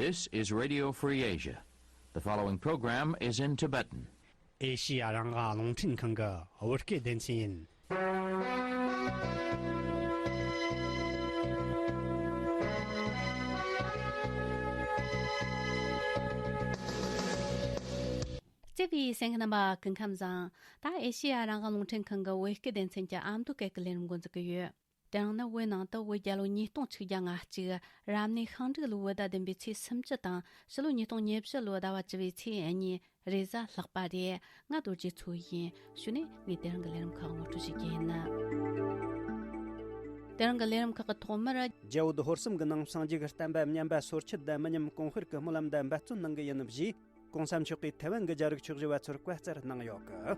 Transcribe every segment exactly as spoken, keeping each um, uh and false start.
This is Radio Free Asia. The following program is in Tibetan. ཨེ་ཤི་ཡ་རང་དབང་རླུང་འཕྲིན་ཁང་གི་བོད་སྐད་སྡེ་ཚན་ཡིན། བརྩེ་བའི་གསན་མཁན་རྣམ་པ་སྐུ་ཁམས་བཟང་། ད་ཨེ་ཤི་ཡ་རང་དབང་རླུང་འཕྲིན་ཁང་གི་བོད་སྐད་སྡེ་ཚན་གྱི་ཨ་མདོ་སྐད་ཀྱི་ལས་རིམ་འགོ་འཛུགས་ཀྱི་ཡོད། དེ་རིང་ནི་བོད་ནང་དུ་བོད་རྒྱལ་ལོ་ཉིས་སྟོང་ཆིག་བརྒྱ་ང་གཅིག་རབ་གནས་ཤིང་འབྲུག་ལོའི་བོད་ཟླ་བདུན་པའི་ཚེས་སུམ་ཅུ་དང་ཕྱི་ལོ་ཉིས་སྟོང་ཉེར་བཞི་ལོའི་ཟླ་བ་བཅུ་བའི་ཚེས་གཉིས་རེས་གཟའ་ལྷག་པ་རེད། ང་རྡོ་རྗེ་མཚོ་ཡིན། གཞུག་ནས་ངས་དེ་རིང་གི་ལས་རིམ་ཁག་ངོ་སྤྲོད་བྱེད་ཀྱི་ཡིན། དེ་རིང་གི་ལས་རིམ་ཁག་གི་ཐོག་མར། རྒྱ་བོད་ཧོར་གསུམ་གྱི་ནང་སངས་རྒྱས་ཀྱི་བསྟན་པ་ཉམས་པ་སོར་ཆུད་དང་མི་ཉམས་གོང་འཕེལ་གྱི་སྨོན་ལམ་དང་འབད་བརྩོན་གནང་གི་ཡིན་ཞེས། གོང་ས་མཆོག་གིས་ཐའེ་ཝན་གྱི་རྒྱ་རིགས་ཆོས་བྱེད་པ་ཚོར་བཀའ་སྩལ་གནང་ཡོད་གི།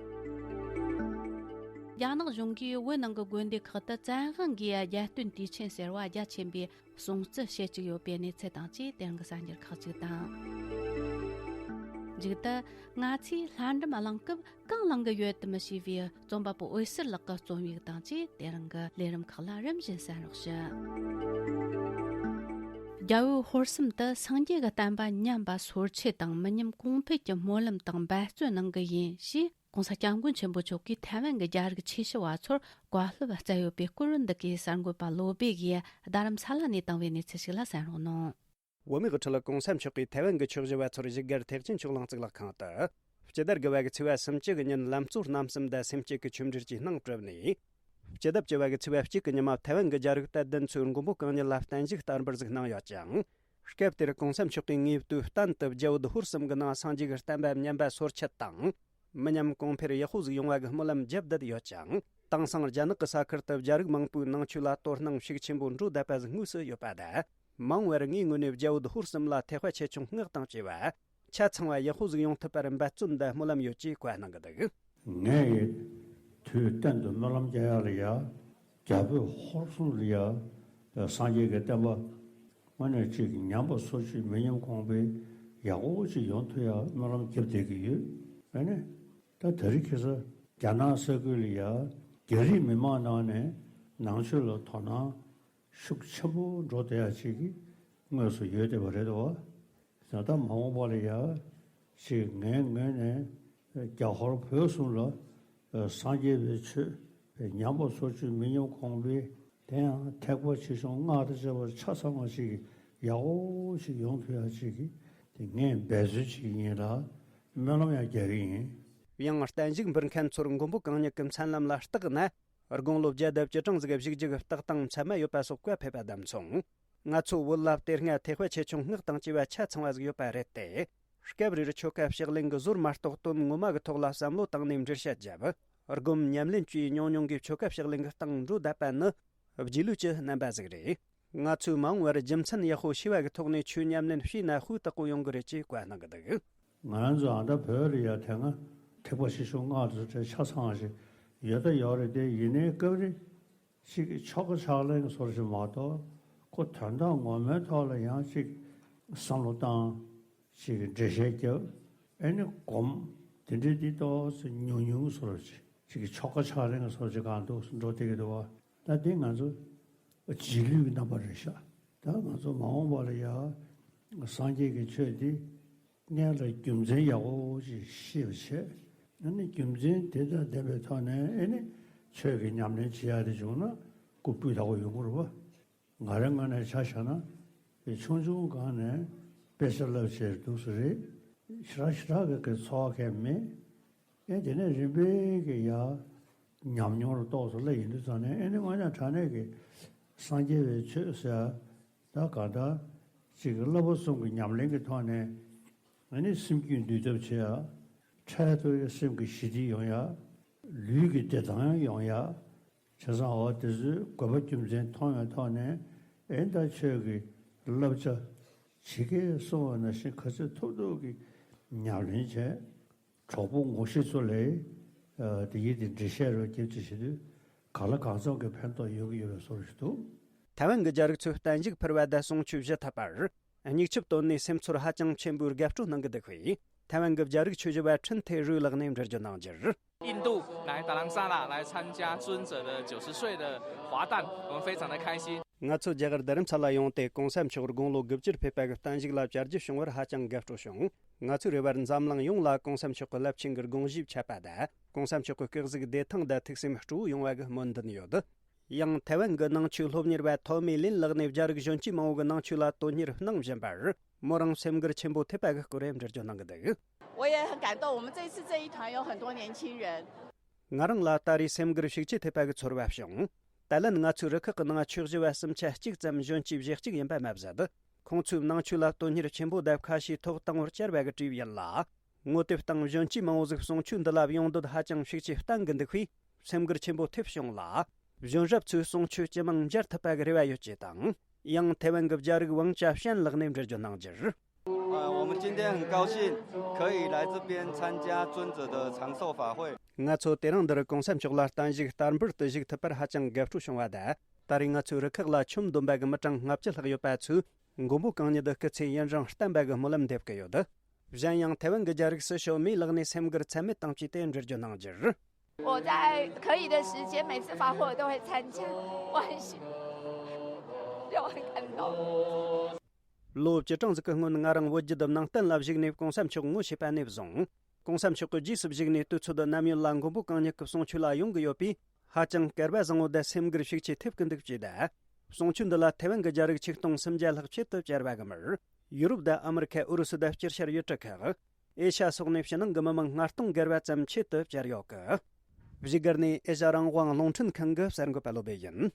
རྒྱ་ནག་གཞུང་གིས་བོད་ནང་གི་དགོན་སྡེ་ཁག་ཏུ་བཙན་དབང་གིས་རྒྱལ་སྟོན་དུས་ཆེན་ཟེར་བ་རྒྱ་ཆེན་པོའི་སྲུང་བརྩི་བྱེད་ཀྱི་ཡོད་པའི་གནས་ཚུལ་དང་བཅས་དེ་རིང་གི་གསར་འགྱུར་ཁག་ཅིག་དང་། མཇུག་ཏུ། ང་ཚོས་ལྷ་འབྲུམ་གླེང་སྐབས་གང་གླེང་གི་ཡོད་དམ་ཞེས་པའི་རྩོམ་པ་པོ་འོད་ཟེར་ལགས་ཀྱི་རྩོམ་ཡིག་དང་བཅས་དེ་རིང་གི་ལས་རིམ་ཁག་ལ་རིམ་བཞིན་གསན་རོགས་ཞུ། རྒྱ་བོད་ཧོར་གསུམ་དུ་སངས་རྒྱས་ཀྱི་བསྟན་པ་ཉམས་པ་སོར་ཆུད་དང་མི་ཉམས་གོང་འཕེལ་གྱི་སྨོན་ལམ་དང་འབད་བརྩོན་གནང་གི་ཡིན་ཞེས་༸གོང་ས་༸སྐྱབས་མགོན་ཆེན་པོ་མཆོག་གིས་ཐའེ་ཝན་གྱི་རྒྱ་རིགས་ཆོས་བྱེད་པ་ཚོར་བཀའ་སློབ་སྩལ་ཡོད་པའི་སྐོར་འདི་གའི་གསར་འགོད་པ་བློ་སྦེ་གིས་རྡ་རམ་ས་ལ་ནས་བཏང་བའི་གནས་ཚུལ་ཞིག་ལ་གསན་རོགས་གནང་། བོད་མིའི་དབུ་ཁྲིད་༸གོང་ས་མཆོག་གིས་ཐའེ་ཝན་གྱི་ཆོས་བྱེད་པ་ཚོར་བཞུགས་སྒར་ཐེག་ཆེན་ཆོས་གླིང་གཙུག་ལག་ཁང་དུ། སྤྱི་ཟླ་དགུ་པ་གི་ཚེས་པ་སུམ་ཅུ་གི་ཉིན་ལམ་གཙོ་རྣམ་གསུམ་དང་སེམས་བསྐྱེད་ཀྱི་ཆོས་འབྲེལ་གྱི་གནང་གྲུབ་ནས། སྤྱི་ཟླ་བཅུ་པ་གི་ཚེས་པ་གཅིག་གི་ཉི་མ་ཐའེ་ཝན་གྱི་རྒྱ་རིགས་དད་ལྡན་ཚོས་མགོན་པོ་གང་ཉིད་ལ་བརྟན་བཞུགས་བསྟར་འབུལ་ཟིག་གནང་ཡོད་ཅིང་། སྐབས་དེར་༸གོང་ས་མཆོག་གིས་ངེས་པར་དུ་བསྟན་དུ་རྒྱ་བོད་ཧོར་གསུམ་གྱི་ནང་སངས་རྒྱས་ཀྱི་བསྟན་པ་ཉམས་པ་སོར་ཆུད་དང་། མི་ཉམས་གོང་འཕེལ་ཡག་པོ་ཟིག་ཡོང་བ་གི་སྨོན་ལམ་རྒྱབ་བསྡད་ཡོད་ཅིང་། དེང་སང་རྒྱ་ནག་གི་ས་ཁུལ་དུ་རྒྱ་རིགས་མང་པོའི་ནང་ཆོས་ལ་དོ་སྣང་ཤུགས་ཆེན་པོ་འགྲོ་བསྡད་པ་ཟིག་དངོས་སུ་ཡོད་པ་དང་། མ་འོངས་པར་ངའི་ངོས་ནས་རྒྱ་བོད་ཧོར་གསུམ་ལ་ཐེག་པ་ཆེ་ཆུང་སྔགས་དང་བཅས་པ་ཆ་ཚང་བ་ཡག་པོ་ཟིག་ཡོང་ཐུབ་པར་འབད་བརྩོན་དང་སྨོན་ལམ་ཡོད་ཅེས་བཀའ་གནང་གི་འདུག། ངས་ཡི་དུས་གཏན་དུ་སྨོན་ལམ་རྒྱག་ཡག་ལ་ཡ། རྒྱ་བོད་ཧོར་གསུམ་ལ་ཡ། སངས་རྒྱས་ཀྱི་བསྟན་པ་དངོས་གནས་གཅིག་ཉམས་པ་སོར་ཆུད་མི་ཉམས་གོང་འཕེལ་ཡག་པོ་ཅིག་ཡོང་ཐུབ་ཡག་སྨོན་ལམ་རྒྱབ་བསྡད་ཀྱི་ཡོད། ཨ་ནི། ད་དེ་རིང་ཁ་སང་རྒྱ་ནག་ས་ཁུལ་ལ་ཡ། རྒྱ་རིགས་མི་མང་ནང་ནས་ནང་ཆོས་ལ་དོ་སྣང་ཤུགས་ཆེན་པོ་འགྲོ་བསྡད་ཡག་ཅིག་གི་དངོས་སུ་ཡོད་བསྡད་པ་རེད་དོ། ད་ལྟ་མ་འོངས་པ་ལ་ཡ། ཅིག་ངའི་ངོས་ནས་རྒྱ་ཧོར་བོད་གསུམ་ལ་སངས་རྒྱས་པའི་ཆོས་ཉམས་པ་སོར་ཆུད་མི་ཉམས་གོང་འཕེལ། དེ་ཡང་ཐེག་པ་ཆེ་ཆུང་སྔགས་དང་བཅས་པ་ཆ་ཚང་བ་ཞིག་ཡག་པོ་ཞིག་ཡོང་ཐུབ་ཡག་ཅིག་གི་དེ་ངས་འབད་རྩོལ་བྱེད་ཀྱི་ཡིན་ལ་སྨོན་ལམ་ཡང་རྒྱག་གི་ཡིན། ཡང་བརྟན་བཞུགས་འབུལ་མཁན་ཚོར་མགོན་པོ་གང་ཉིད་ཀྱི་མཚན་ལམ་ལ་བརྟག་ན། དགུང་ལོ་བརྒྱ་དང་བཅུ་གྲངས་ཟིག་བཞུགས་རྒྱུ་གི་རྟགས་དང་མཚན་མ་ཡོད་པ་སོགས་བཀའ་ཕེབས་པ་དང་མཚུངས། ང་ཚོ་བོད་ལ་དེ་སྔ་ཐེག་པ་ཆེ་ཆུང་སྔགས་དང་བཅས་པ་ཆ་ཚང་བ་ཟིག་ཡོད་པ་རེད་དེ། སྐབས་རེར་ཆོ་ག་ཕྱག་ལེན་གྱི་ཟུར་མ་གཏོགས་དོན་ངོ་མ་གི་ཐོག་ལ་བསམ་བློ་བཏང་ནས་འགྲེལ་བཤད་བརྒྱབ། སྒོམ་ཉམས་ལེན་བཅས་ཉུང་ཉུང་གིས་ཆོ་ག་ཕྱག་ལེན་གྱི་སྟེང་འགྲོ་བསྡད་པ་ནི། རྗེས་ལུས་ཀྱི་རྣམ་པ་ཟིག་རེད། ང་ཚོས་མ་འོངས་པར་རྒྱུ་མཚན་ཡག་པོ་ཤེས་པ་གི་ཐོག་ནས་ཆོས་ཉམས་ལེན་བྱས་ན་ཧུའུ་དག་པོ་ཡོང་གི་རེད་ཅེས་བཀའ་གནང་གི་འདུག། ང་རང་ཚོ་ཨ་ད་བོད་ལ་ཡ་དེ་སྔ་ཐེག་པ་ཆེ་ཆུང་སྔགས་དང་བཅས་ཆ་ཚང་བ་ཞིག་ཡོད་ད་ཡོད་རེད་དེ། ཡིན་ནའི་སྐབས་རེ་ཅིག་ཆོ་ག་ཕྱག་ལེན་གྱི་སོར་ཞིག་མ་གཏོགས་ཁོ་དོན་དག་ངོ་མའི་ཐོག་ལ་ཡང་ཅིག་བསམ་བློ་བཏང་། ཅིག་འགྲེལ་བཤད་རྒྱབ། ཨེ་ནི་སྒོམ། དེ་འདྲའི་འདི་ཏོག་ཙམ་ཉུང་ཉུང་གི་སོར་ཅིག་ཅིག་ཆོ་ག་ཕྱག་ལེན་གྱི་སོར་ཅིག་གང་འདུག་འགྲོ་བསྡད་ཀྱི་འདུག་བ། ད་འདི་ང་ཚོ་རྗེས་ལུས་ཀྱི་རྣམ་པ་རེད་ཤག། ད་ང་ཚོ་མ་འོངས་པ་ལ་ཡ་སངས་རྒྱས་ཀྱི་ཆོས་འདི་སྔོན་ལ་རྒྱུ་མཚན་ཡག་པོ་ཅིག་ཤེས་པ་བྱས། ཨ་ནི་རྒྱུ་མཚན་དེ་དང་ལྡན་པའི་ཐོག་ནས་ཨེ་ནི་ཆོས་ཀྱི་ཉམས་ལེན་བྱེད་ཡག་དེ་བྱུང་ན་སྐུ་སྤུས་དག་པོ་ཡོང་གི་རེད་བ། ང་རའི་ངོས་ནས་ཆ་བཞག་ན། དེ་ཆུང་ཆུང་སྒང་ནས་དཔེ་ཆ་བསླབ་བྱས་འདུག་སེ་རེད། ཞེ་དྲག་ཞེ་དྲག་གི་གི་ཚོར་བ་གང་མེད། ཨེ་དེ་ནས་རིམ་པས་གི་ཡ་ཉམས་མྱོང་རུ་ཏོག་ཙམ་སླེབས་ཡོང་དུས་ཙང་ནས་ཨེ་ནི་དངོས་གནས་དྲང་གནས་གི་སངས་རྒྱས་པའི་ཆོས་ཟེར་ཡ་ད་གང་ལྟར་ཅིག་བསླབ་པ་གསུམ་གི་ཉམས་ལེན་གི་ཐོག་ནས་ཨེ་ནི་སེམས་རྒྱུད་འདུལ་ཐབས་བྱེད་ཡ། འཕྲལ་དུ་སེམས་ཀྱི་ཞི་བདེ་ཡོང་ཡ། ལུས་ཀྱི་བདེ་ཐང་ཡོང་ཡ། བྱས་ཙང་འོ་དེ་ཚོའི་དགོས་པ་རྒྱུ་མཚན་མཐོང་བའི་ཐོག་ནས་ཨེ་ད་ཆོས་ཀྱི་བསླབ་བྱ་ཇི་སྐད་གསུངས་པ་ནང་བཞིན་ག་ཚོད་ཐུབ་ཐུབ་ཀྱིས་ཉམས་ལེན་བྱས། གྲོགས་པོ་ངོ་ཤེས་ཚོ་ལ་ཨ་དེ་ཡིན་དེ་འགྲེལ་བཤད་རོགས་རྒྱབ་ཅིག་བྱེད་དུས་གང་ལ་གང་འཚམ་གྱི་ཕན་ཐོགས་ཡོང་གི་ཡོད་པའི་བཟོ་འདྲ་ཞིག་འདུག། ཐའེ་ཝན་གྱི་རྒྱ་རིགས་ཚོས་བརྟན་བཞུགས་ཕུལ་བ་དང་གསུང་ཆོས་བཞེས་ཐུབ་པར། མཉེས་ཆབ་བཏོན་ནས་སེམས་ཚོར་ཧ་ཅང་ཆེན་པོས་དགའ་སྤྲོ་གནང་གི་འདུག་པས། ཐའེ་ཝན་གྱི་རྒྱ་རིགས་ཆོས་བྱེད་པ་ཁྲིན་ཐེ་རུའི་ལག་ནས་འགྲེལ་བརྗོད་གནང་རྒྱུར། 印度来达兰萨拉来参加尊者的九十岁的华诞，我们非常的开心。ང་ཚོ་རྒྱ་གར་རྡ་རམ་ས་ལ་ཡོང་སྟེ་གོང་ས་མཆོག་དགུང་ལོ་དགུ་བཅུར་ཕེབས་པ་གི་བརྟན་བཞུགས་ལ་བཅར་རྒྱུ་བྱུང་བར་ཧ་ཅང་དགའ་སྤྲོ་བྱུང་། ང་ཚོའི་རེ་བར་འཛམ་གླིང་ཡོངས་ལ་གོང་ས་མཆོག་གི་རླབས་ཆེན་གྱི་དགོངས་གཞིའི་ཆད་པ་དང་གོང་ས་མཆོག་གི་སྐུ་གཟུགས་བདེ་ཐང་དང་ཐུགས་སེམས་སྤྲོ་བོ་ཡོང་བ་གི་སྨོན་འདུན་ཡོད། ཡང་ཐའེ་ཝན་གྱི་ནང་ཆོས་སློབ་གཉེར་བ་ཐོ་མི་ལིན་ལགས་ནས་རྒྱ་རིགས་གཞོན་སྐྱེས་མང་བོ་གི་ནང་ཆོས་ལ་དོན་གཉེར་གནང་བཞིན་པར་མོ་རང་སེམས་འགུལ་ཆེན་པོ་ཐེབས་པ་གི་སྐོར་ཡང་འགྲེལ་བརྗོད་གནང་གི་འདུག། 我也很感动，我们这一次这一团有很多年轻人。 ང་རང་ལ་ད་རེས་སེམས་འགུལ་ཤུགས་ཆེ་ཐེབས་པ་གི་ཚོར་བ་བྱུང་། ད་ལན་ང་ཚོའི་རུ་ཁག་གི་ནང་ཆོས་ཞུ་བ་སུམ་ཆ་གཅིག་ཙམ་གཞོན་སྐྱེས་བཞི་གཅིག་ཡིན་པ་མ་ཟད། ཁོང་ཚོས་ནང་ཆོས་ལ་དོན་གཉེར་ཆེན་པོ་དང་ཁ་ཞེ་ཐོག་བཏང་བར་བཅར་བ་གི་དུས་ཡིན་ལ། ངོ་དེབ་སྟེང་གཞོན་སྐྱེས་མང་བོ་ཟིག་གསུང་ཆོས་འདི་ལ་ཡོང་འདོད་ཧ་ཅང་ཤུགས་ཆེ་བཏང་གི་འདུག་པས་སེམས་འགུལ་ཆེན་པོ་ཐེབས་བྱུང་ལ། གཞོན་རབས་ཚོས་གསུང་ཆོས་སྤྱི་མང་མཇལ་ཐུབ་པ་གི་རེ་བ་ཡོད་ཅེས་དང་། ཡང་ཐའེ་ཝན་གྱི་རྒྱ་རིགས་ཝང་ཅ་ཧྲན་ལགས་ནས་འགྲེལ་བརྗོད་གནང་རྒྱུར། 呃，我们今天很高兴可以来这边参加尊者的长寿法会。 ང་ཚོ་དེ་རིང་འདིར་གོང་ས་མཆོག་ལ་བརྟན་བཞུགས་བསྟར་འབུལ་དུ་བཞུགས་ཐུབ་པར་ཧ་ཅང་དགའ་སྤྲོ་བྱུང་བ་དང་། ད་རེས་ང་ཚོའི་རུ་ཁག་ལ་ཆོས་འདོན་པ་གི་མི་གྲངས་ལྔ་བཅུ་ལྷག་ཡོད་པ་ཚོས་མགོན་པོ་གང་ཉིད་དུ་སྐུ་ཚེ་ཡུན་རིང་བརྟན་པ་གི་སྨོན་ལམ་འདེབས་ཀྱི་ཡོད། གཞན་ཡང་ཐའེ་ཝན་གྱི་རྒྱ་རིགས་སུ་ཞོ་མེ་ལགས་ནས་སེམས་འགུལ་ཚད་མེད་དང་བཅས་ཏེ་འགྲེལ་བརྗོད་གནང་རྒྱུར། 我在可以的时间，每次法会我都会参加，我很喜，让我很感动。 ལོ་བཅུ་གྲངས་ཟིག་གི་སྔོན་ང་རང་བོད་བརྒྱུད་ནང་བསྟན་ལ་བཞུགས་ནས་གོང་ས་མཆོག་ངོ་ཤེས་པ་ནས་བཟུང་། གོང་ས་མཆོག་གི་རྗེས་སུ་བཞུགས་ནས་དུས་ཚོད་ནམ་ཡིན་ལ་མགོན་པོ་གང་ཉིད་ཀྱི་གསུང་ཆོས་ལ་ཡོང་གི་ཡོད་པས། ཧ་ཅང་སྐལ་བ་བཟང་བོ་དང་སེམས་འགུལ་ཤུགས་ཆེ་ཐེབས་ཀྱི་འདུག་ཅེས་དང་། གསུང་ཆོས་འདི་ལ་ཐའེ་ཝན་གྱི་རྒྱ་རིགས་ཆིག་སྟོང་སུམ་བརྒྱ་ལྷག་ཆེད་དུ་བཅར་བ་གི་མིར། ཡུ་རོབ་དང་ཨ་མི་རི་ཁ། ཨུ་རུ་སུ་དང་སྤྱི་ཤར་ཡུལ་གྲུ་ཁག་ཨེ་ཤ་ཡ་སོགས་ནས་ཕྱི་ནང་གི་མི་མང་ལྔ་སྟོང་བརྒལ་བ་ཙམ་ཆེད་དུ་བཅར་ཡོད་གི། བཞུགས་སྒར་ནས་ཨེ་ཤ་ཡ་རང་དབང་རླུང་འཕྲིན་ཁང་གི་གསར་འགོད་པ་བློ་བྷེ་ཡིན།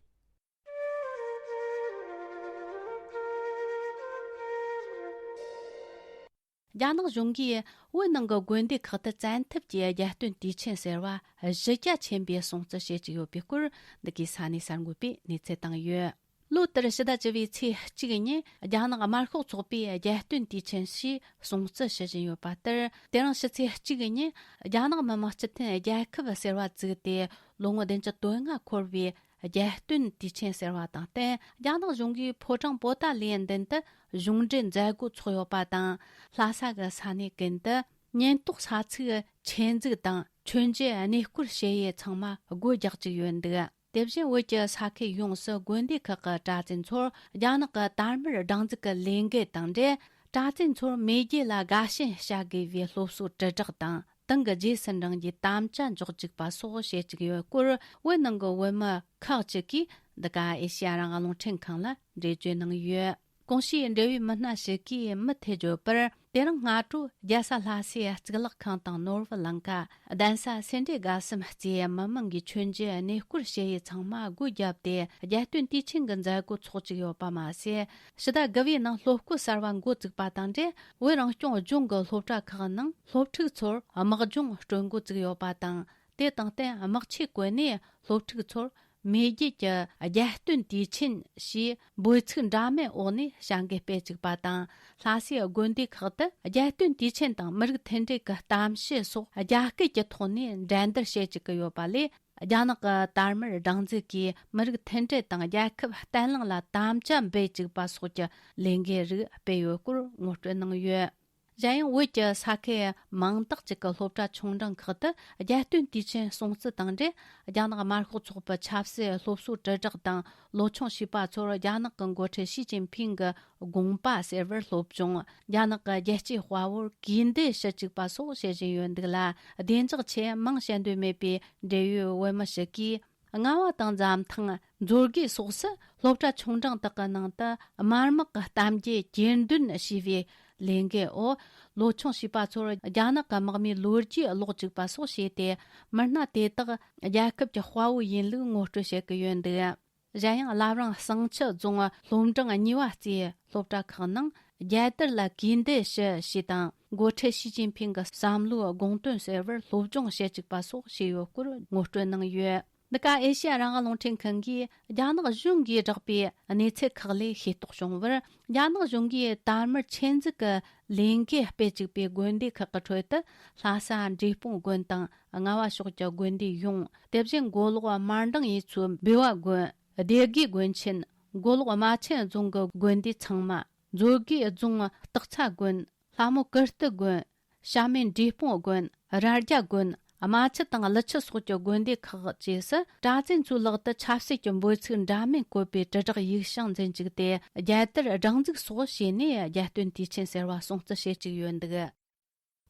རྒྱ་ནག་གཞུང་གིས་བོད་ནང་གི་དགོན་སྡེ་ཁག་ཏུ་བཙན་ཐབས་ཀྱིས་རྒྱ་སྟོན་དུས་ཆེན་ཟེར་བ་གཞི་རྒྱ་ཆེན་པོས་སྲུང་བརྩི་བྱེད་ཀྱི་ཡོད་པའི་སྐོར། འདི་གའི་ས་གནས་གསར་འགོད་པས་གནས་ཚུལ་བཏང་ཡོད། ལོ་ལྟར་ཕྱི་ཟླ་བཅུ་བའི་ཚེས་གཅིག་ཉིན་རྒྱ་ནག་དམར་ཤོག་ཚོགས་པས་རྒྱ་སྟོན་དུས་ཆེན་ཞེས་སྲུང་བརྩི་ཞུ་བཞིན་ཡོད་པ་ལྟར། དེ་རིང་ཕྱི་ཚེས་གཅིག་ཉིན་རྒྱ་ནག་མི་དམངས་སྤྱི་མཐུན་རྒྱལ་ཁབ་ཟེར་བ་བཙུགས་ཏེ་ལོ་ངོ་བདུན་ཅུ་དོན་ལྔ་འཁོར་བའི་རྒྱ་སྟོན་དུས་ཆེན་ཟེར་བ་དང་བསྟུན། རྒྱ་ནག་གཞུང་གིས་ཕོ་བྲང་པོ་ཏཱ་ལའི་མདུན་དུ་གཞུང་འབྲེལ་མཛད་སྒོ་ཚོགས་ཡོད་པ་དང་། ལྷ་ས་གི་ས་གནས་ཀུན་ཏུ་ཉེན་རྟོག་ས་ཚིགས་ཆེད་འཛུགས་དང་མཆོད་མཇལ་གནས་སྐོར་བྱེད་ཡུལ་ཚང་མ་སྒོ་རྒྱག་བཅུག་ཡོད་འདུག། དེ་བཞིན་བོད་ཀྱི་ས་ཁུལ་ཡོངས་སུ་དགོན་སྡེ་ཁག་གི་གྲྭ་བཙུན་ཚོར་རྒྱ་ནག་གི་དར་དམར་སྒྲེང་འཛུགས་ཀྱི་ལས་འགུལ་དང་འབྲེལ། གྲྭ་བཙུན་ཚོར་མེས་རྒྱལ་ལ་དགའ་ཞེན་བྱ་དགོས་པའི་སློབ་གསོ་དྲིལ་བསྒྲགས་དང་། ཏང་གི་རྗེས་སུ་འབྲང་རྒྱུའི་དམ་བཅའ་འཇོག་བཅུག་པ་སོགས་བྱེད་བཅུག་ཡོད་སྐོར། བོད་ནང་གི་བོད་མི་ཁག་ཅིག་གིས་འདི་ག་ཨེ་ཤེ་ཡ་རང་དབང་རླུང་འཕྲིན་ཁང་ལ་འགྲེལ་བརྗོད་གནང་ཡོད། གོང་ཞུས་འབྲེལ་ཡོད་མི་སྣ་ཞིག་གིས་མུ་མཐུད་བརྗོད་པར། དེ་རིང་སྔ་དྲོ་རྒྱལ་ས་ལྷ་སའི་གཙུག་ལག་ཁང་དང་ནོར་བུ་ལང་ཀ། གདན་ས་སེ་འབྲས་དགའ་གསུམ་བཅས་མི་མང་གིས་མཆོད་མཇལ་གནས་སྐོར་བྱེད་ཡུལ་ཚང་མ་སྒོ་བརྒྱབ་སྟེ། རྒྱ་སྟོན་དུས་ཆེན་གྱི་མཛད་སྒོ་འཚོགས་བཅུག་ཡོད་པ་མ་ཟད། ཕྱི་ཟླ་དགུ་བའི་ནང་སློབ་སྐོར་གསར་བ་འགོ་བཙུགས་པ་དང་འབྲེལ། བོད་རང་སྐྱོང་ལྗོངས་ཀྱི་སློབ་གྲྭ་ཁག་ནང་སློབ་ཕྲུག་ཚོར་དམག་སྦྱོང་སྤྲོད་འགོ་བཙུགས་ཡོད་པ་དང་། དེ་དང་བསྟུན་དམག་ཆས་བཀོལ་ནས་སློབ་ཕྲུག་ཚོར་མེས་རྒྱལ་གྱི་རྒྱ་སྟོན་དུས་ཆེན་ཞེས་འབོད་ཚིག་འདྲ་མིན་འོག་ནས་བྱ་འགུལ་སྤེལ་བཅུག་པ་དང་། ལྷ་སའི་དགོན་སྡེ་ཁག་ཏུ་རྒྱ་སྟོན་དུས་ཆེན་དང་མི་རིགས་མཐུན་སྒྲིལ་གྱི་གཏམ་བཤད་སོགས་རྒྱ་སྐད་ཀྱི་ཐོག་ནས་འགྲན་བསྡུར་བྱེད་བཅུག་གི་ཡོད་པ་ལས། རྒྱ་ནག་གི་དར་དམར་སྒྲེང་འཛུགས་ཀྱིས་མི་རིགས་མཐུན་སྒྲིལ་དང་རྒྱལ་ཁབ་བརྟན་ལྷིང་ལ་དམ་བཅའ་འབུལ་བཅུག་པ་སོགས་ཀྱི་ལས་འགུལ་རིགས་སྤེལ་ཡོད་སྐོར་ངོ་སྤྲོད་གནང་ཡོད། གཞན་ཡང་། བོད་ཀྱི་ས་ཁུལ་མང་དག་ཅིག་གི་སློབ་གྲྭ་ཆུང་འབྲིང་ཁག་ཏུ་རྒྱ་སྟོན་དུས་ཆེན་སྲུང་བརྩི་དང་འབྲེལ། རྒྱ་ནག་དམར་ཤོག་ཚོགས་པའི་ཆབ་སྲིད་སློབ་གསོ་དྲིལ་བསྒྲགས་དང་། ལོ་ཆུང་བྱིས་པ་ཚོར་རྒྱ་ནག་གི་འགོ་ཁྲིད་ཞི་ཅིན་ཕིང་གི་དགོངས་པ་གསལ་བར་སློབ་སྦྱོང་། རྒྱ་ནག་གི་རྒྱལ་གཅེས་དཔའ་བོར་གུས་འདུད་ཞུ་བཅུག་པ་སོགས་བྱེད་བཞིན་ཡོད་འདུག་ལ། བདེ་འཇགས་ཆེད་མིང་བཤད་འདོད་མེད་པའི་འབྲེལ་ཡོད་བོད་མི་ཞིག་གིས། རྔ་བ་དང་འཛམ་ཐང་། མཛོད་དགེ་སོགས་སུ་སློབ་གྲྭ་ཆུང་འབྲིང་དག་གི་ནང་དུ་དམར་དམག་གི་གཏམ་རྒྱུད་གྱེར་འདོན་ཞེས་པའི་ལས་འགུལ་འོག་ལོ་ཆུང་བྱིས་པ་ཚོར་རྒྱ་ནག་གི་དམག་མིའི་ལོ་རྒྱུས་ཀློག་བཅུག་པ་སོགས་བྱས་ཏེ། མི་སྣ་དེ་དག་རྒྱལ་ཁབ་ཀྱི་དཔའ་བོ་ཡིན་ལུགས་ངོ་སྤྲོད་བྱེད་ཀྱི་ཡོད་འདུག། གཞན་ཡང་། བླ་བྲང་བསང་ཆུ་རྫོང་སློབ་འབྲིང་གཉིས་པ་བཅས་སློབ་གྲྭ་ཁག་ནང་རྒྱལ་དར་ལ་གུས་འདུད་ཞུ་ཞེས་དང་། འགོ་ཁྲིད་ཞི་ཅིན་ཕིང་གི་བསམ་བློའི་དགོངས་དོན་གསལ་བར་སློབ་སྦྱོང་བྱེད་བཅུག་པ་སོགས་བྱས་ཡོད་སྐོར་ངོ་སྤྲོད་གནང་ཡོད། འདི་ག་ཨེ་ཤེ་ཡ་རང་དབང་རླུང་འཕྲིན་ཁང་གིས་རྒྱ་ནག་གཞུང་གིས་བསྒྲགས་པའི་གནས་ཚུལ་ཁག་ལས་ཤེས་རྟོགས་བྱུང་བར། རྒྱ་ནག་གཞུང་གིས་དར་དམར་ཆེད་འཛུགས་ཀྱི་ལས་འགུལ་སྤེལ་བཅུག་པའི་དགོན་སྡེ་ཁག་གི་ཁྲོད་དུ། ལྷ་ས་འབྲས་སྤུངས་དགོན་དང་། རྔ་བ་ཕྱོགས་ཀྱི་དགོན་སྡེ་ཡོངས། དེ་བཞིན་མགོ་ལོག་དམར་མདངས་གཡུ་མཚོའི་འབུལ་བ་དགོན། སྡེ་དགེ་དགོན་ཆེན། མགོ་ལོག་རྨ་ཆེན་རྫོང་གི་དགོན་སྡེ་ཚང་མ། མཛོད་དགེ་རྫོང་སྟག་ཚང་དགོན། ལྷ་མོ་ཀིརྟི་དགོན། ཤ་མེད་འབྲས་སྤུངས་དགོན། རྭ་རྒྱ་དགོན། རྨ་ཆུ་དང་ཀླུ་ཆུ་སོགས་ཀྱི་དགོན་སྡེ་ཁག་བཅས་སུ་གྲྭ་བཙུན་ཚོའི་ལག་ཏུ་ཆབ་སྲིད་ཀྱི་འབོད་ཚིག་འདྲ་མིན་བཀོད་པའི་དྲིལ་བསྒྲགས་ཡིག་བྱང་འཛིན་བཅུག་སྟེ། རྒྱལ་དར་སྒྲེང་འཛུགས་སོགས་བྱས་ནས་རྒྱལ་སྟོན་དུས་ཆེན་ཟེར་བ་སྲུང་བརྩི་བྱེད་བཅུག་ཡོད་འདུག།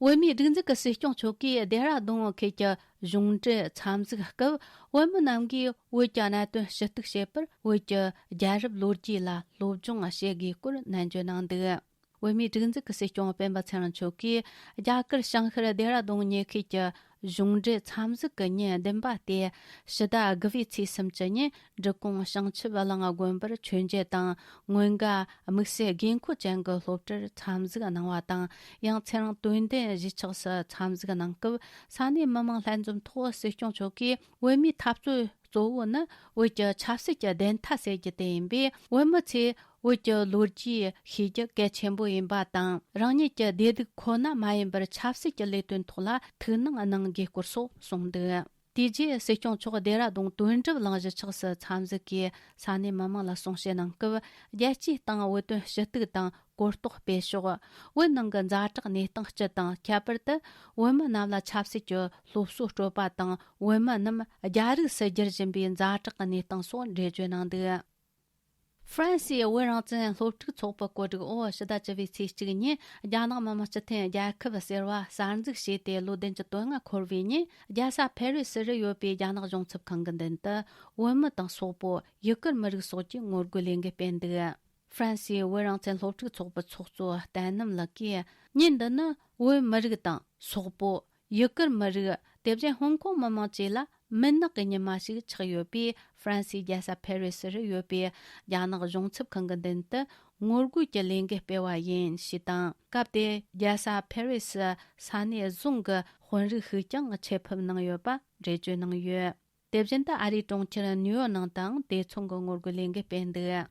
བོད་མིའི་སྒྲིག་འཛུགས་ཀྱི་སྲིད་སྐྱོང་མཆོག་གིས་ལྡེ་ར་ལྡུན་ཁུལ་གྱི་གཞུང་འབྲེལ་འཚམས་གཟིགས་སྐབས། བོད་མི་རྣམས་ཀྱིས་བོད་ཀྱི་གནད་དོན་ཞུ་གཏུག་བྱེད་པར་བོད་ཀྱི་རྒྱལ་རབས་ལོ་རྒྱུས་ལ་སློབ་སྦྱོང་བྱེད་དགོས་སྐོར་ནན་བརྗོད་གནང་འདུག། བོད་མིའི་སྒྲིག་འཛུགས་ཀྱི་སྲིད་སྐྱོང་སྤེན་པ་ཚེ་རིང་མཆོག་གིས་རྒྱ་གར་བྱང་ཤར་ལྡེ་ར་ལྡུན་ཉེ་ཁུལ་གྱི་གཞུང་འབྲེལ་འཚམས་གཟིགས་ཀྱི་ཉིན་བདུན་པ་སྟེ། ཕྱི་ཟླ་དགུ་པའི་ཚེས་སུམ་ཅུ་ཉིན་འབྲི་གུང་བྱང་ཆུབ་བླ་གླིང་དགོན་པར་མཆོད་མཇལ་དང་། མངོན་དགའ་དམིགས་བསལ་དགོས་མཁོ་ཅན་གྱི་སློབ་གྲྭར་འཚམས་གཟིགས་གནང་བ་དང་། ཡང་ཚེ་རིང་དོན་ལྡན་གཞིས་ཆགས་སུ་འཚམས་གཟིགས་གནང་སྐབས། ས་གནས་མི་མང་ལྷན་འཛོམས་ཐོག་སྲིད་སྐྱོང་མཆོག་གིས། བོད་མིའི་འཐབ་རྩོད་གཙོ་བོ་ནི་བོད་ཀྱི་ཆབ་སྲིད་ཀྱི་བདེན་མཐའ་གསལ་རྒྱུ་དེ་ཡིན་པས། བོད་མི་ཚོས་བོད་ཀྱི་ལོ་རྒྱུས་ཤེས་རྒྱུ་གལ་ཆེན་པོ་ཡིན་པ་དང་། རང་ཉིད་ཀྱི་བདེ་སྡུག་ཁོ་ན་མ་ཡིན་པར། ཆབ་སྲིད་ཀྱི་ལས་དོན་ཐོག་ལ་ཐུགས་སྣང་གནང་དགོས་སྐོར་སོགས་གསུངས་འདུག། དེ་རྗེས་སྲིད་སྐྱོང་མཆོག་ལྡེ་ར་ལྡུན་དོན་གྲུབ་གླིང་གཞིས་ཆགས་སུ་འཚམས་གཟིགས་ཀྱིས་ས་གནས་མི་མང་ལ་གསུང་བཤད་གནང་སྐབས། རྒྱལ་སྤྱིའི་སྟེང་བོད་དོན་ཞུ་གཏུག་དང་གོ་རྟོགས་སྤེལ་ཕྱོགས། བོད་ནང་གི་ཛ་དྲག་གནས་སྟངས་སྤྱི་དང་། ཁྱད་པར་དུ་བོད་མི་རྣམས་ལ་ཆབ་སྲིད་ཀྱི་སློབ་གསོ་སྤྲོད་པ་དང་། བོད་མི་རྣམས་རྒྱ་རིགས་སུ་བསྒྱུར་བཞིན་པའི་ཛ་དྲག་གི་གནས་སྟངས་སོགས་འགྲེལ་བརྗོད་གནང་འདུག། ཧྥ་རན་སིའི་བོད་རང་བཙན་སློབ་ཕྲུག་ཚོགས་པའི་བཀོད་སྒྲིག་འོག་ཕྱི་ཟླ་བཅུ་པའི་ཚེས་གཅིག་ཉིན། རྒྱ་ནག་མི་དམངས་སྤྱི་མཐུན་རྒྱལ་ཁབ་ཟེར་བ་གསར་འཛུགས་བྱས་ཏེ་ལོ་བདུན་ཅུ་དོན་ལྔ་འཁོར་བའི་ཉིན། རྒྱལ་ས་ཕེ་རི་སི་རུ་ཡོད་པའི་རྒྱ་ནག་གཞུང་ཚབ་ཁང་གི་མདུན་དུ། བོད་མི་དང་སོག་པོ། ཡུ་གུར་མི་རིགས་སོགས་ཀྱིས་ངོ་རྒོལ་ལས་འགུལ་སྤེལ་འདུག། ཧྥ་རན་སིའི་བོད་རང་བཙན་སློབ་ཕྲུག་ཚོགས་པའི་ཚོགས་གཙོ་བསྟན་རྣམ་ལགས་ཀྱིས། ཉིན་འདི་ནི་བོད་མི་རིགས་དང་སོག་པོ། ཡུ་གུར་མི་རིགས། དེ་བཞིན་ཧོང་ཀོང་མི་དམངས་བཅས་ལ་མུན་ནག་གི་ཉི་མ་ཞིག་ཆགས་ཡོད་པས། ཧྥ་རན་སིའི་རྒྱལ་ས་ཕེ་རི་སི་རུ་ཡོད་པའི་རྒྱ་ནག་གཞུང་ཚབ་ཁང་གི་མདུན་དུ་ངོ་རྒོལ་གྱི་ལས་འགུལ་སྤེལ་བ་ཡིན་ཞེས་དང་། སྐབས་དེར་རྒྱལ་ས་ཕེ་རི་སི་ས་གནས་གཞུང་གི་དཔོན་རིགས་ཤིག་ཀྱང་ཆེད་ཕེབས་གནང་ཡོད་པ་འགྲེལ་བརྗོད་གནང་ཡོད། དེ་བཞིན་དུ་ཨ་རིའི་གྲོང་ཁྱེར་ནིའུ་ཡོག་ནང་དུའང་དེ་མཚུངས་ཀྱི་ངོ་རྒོལ་ལས་འགུལ་སྤེལ་འདུག།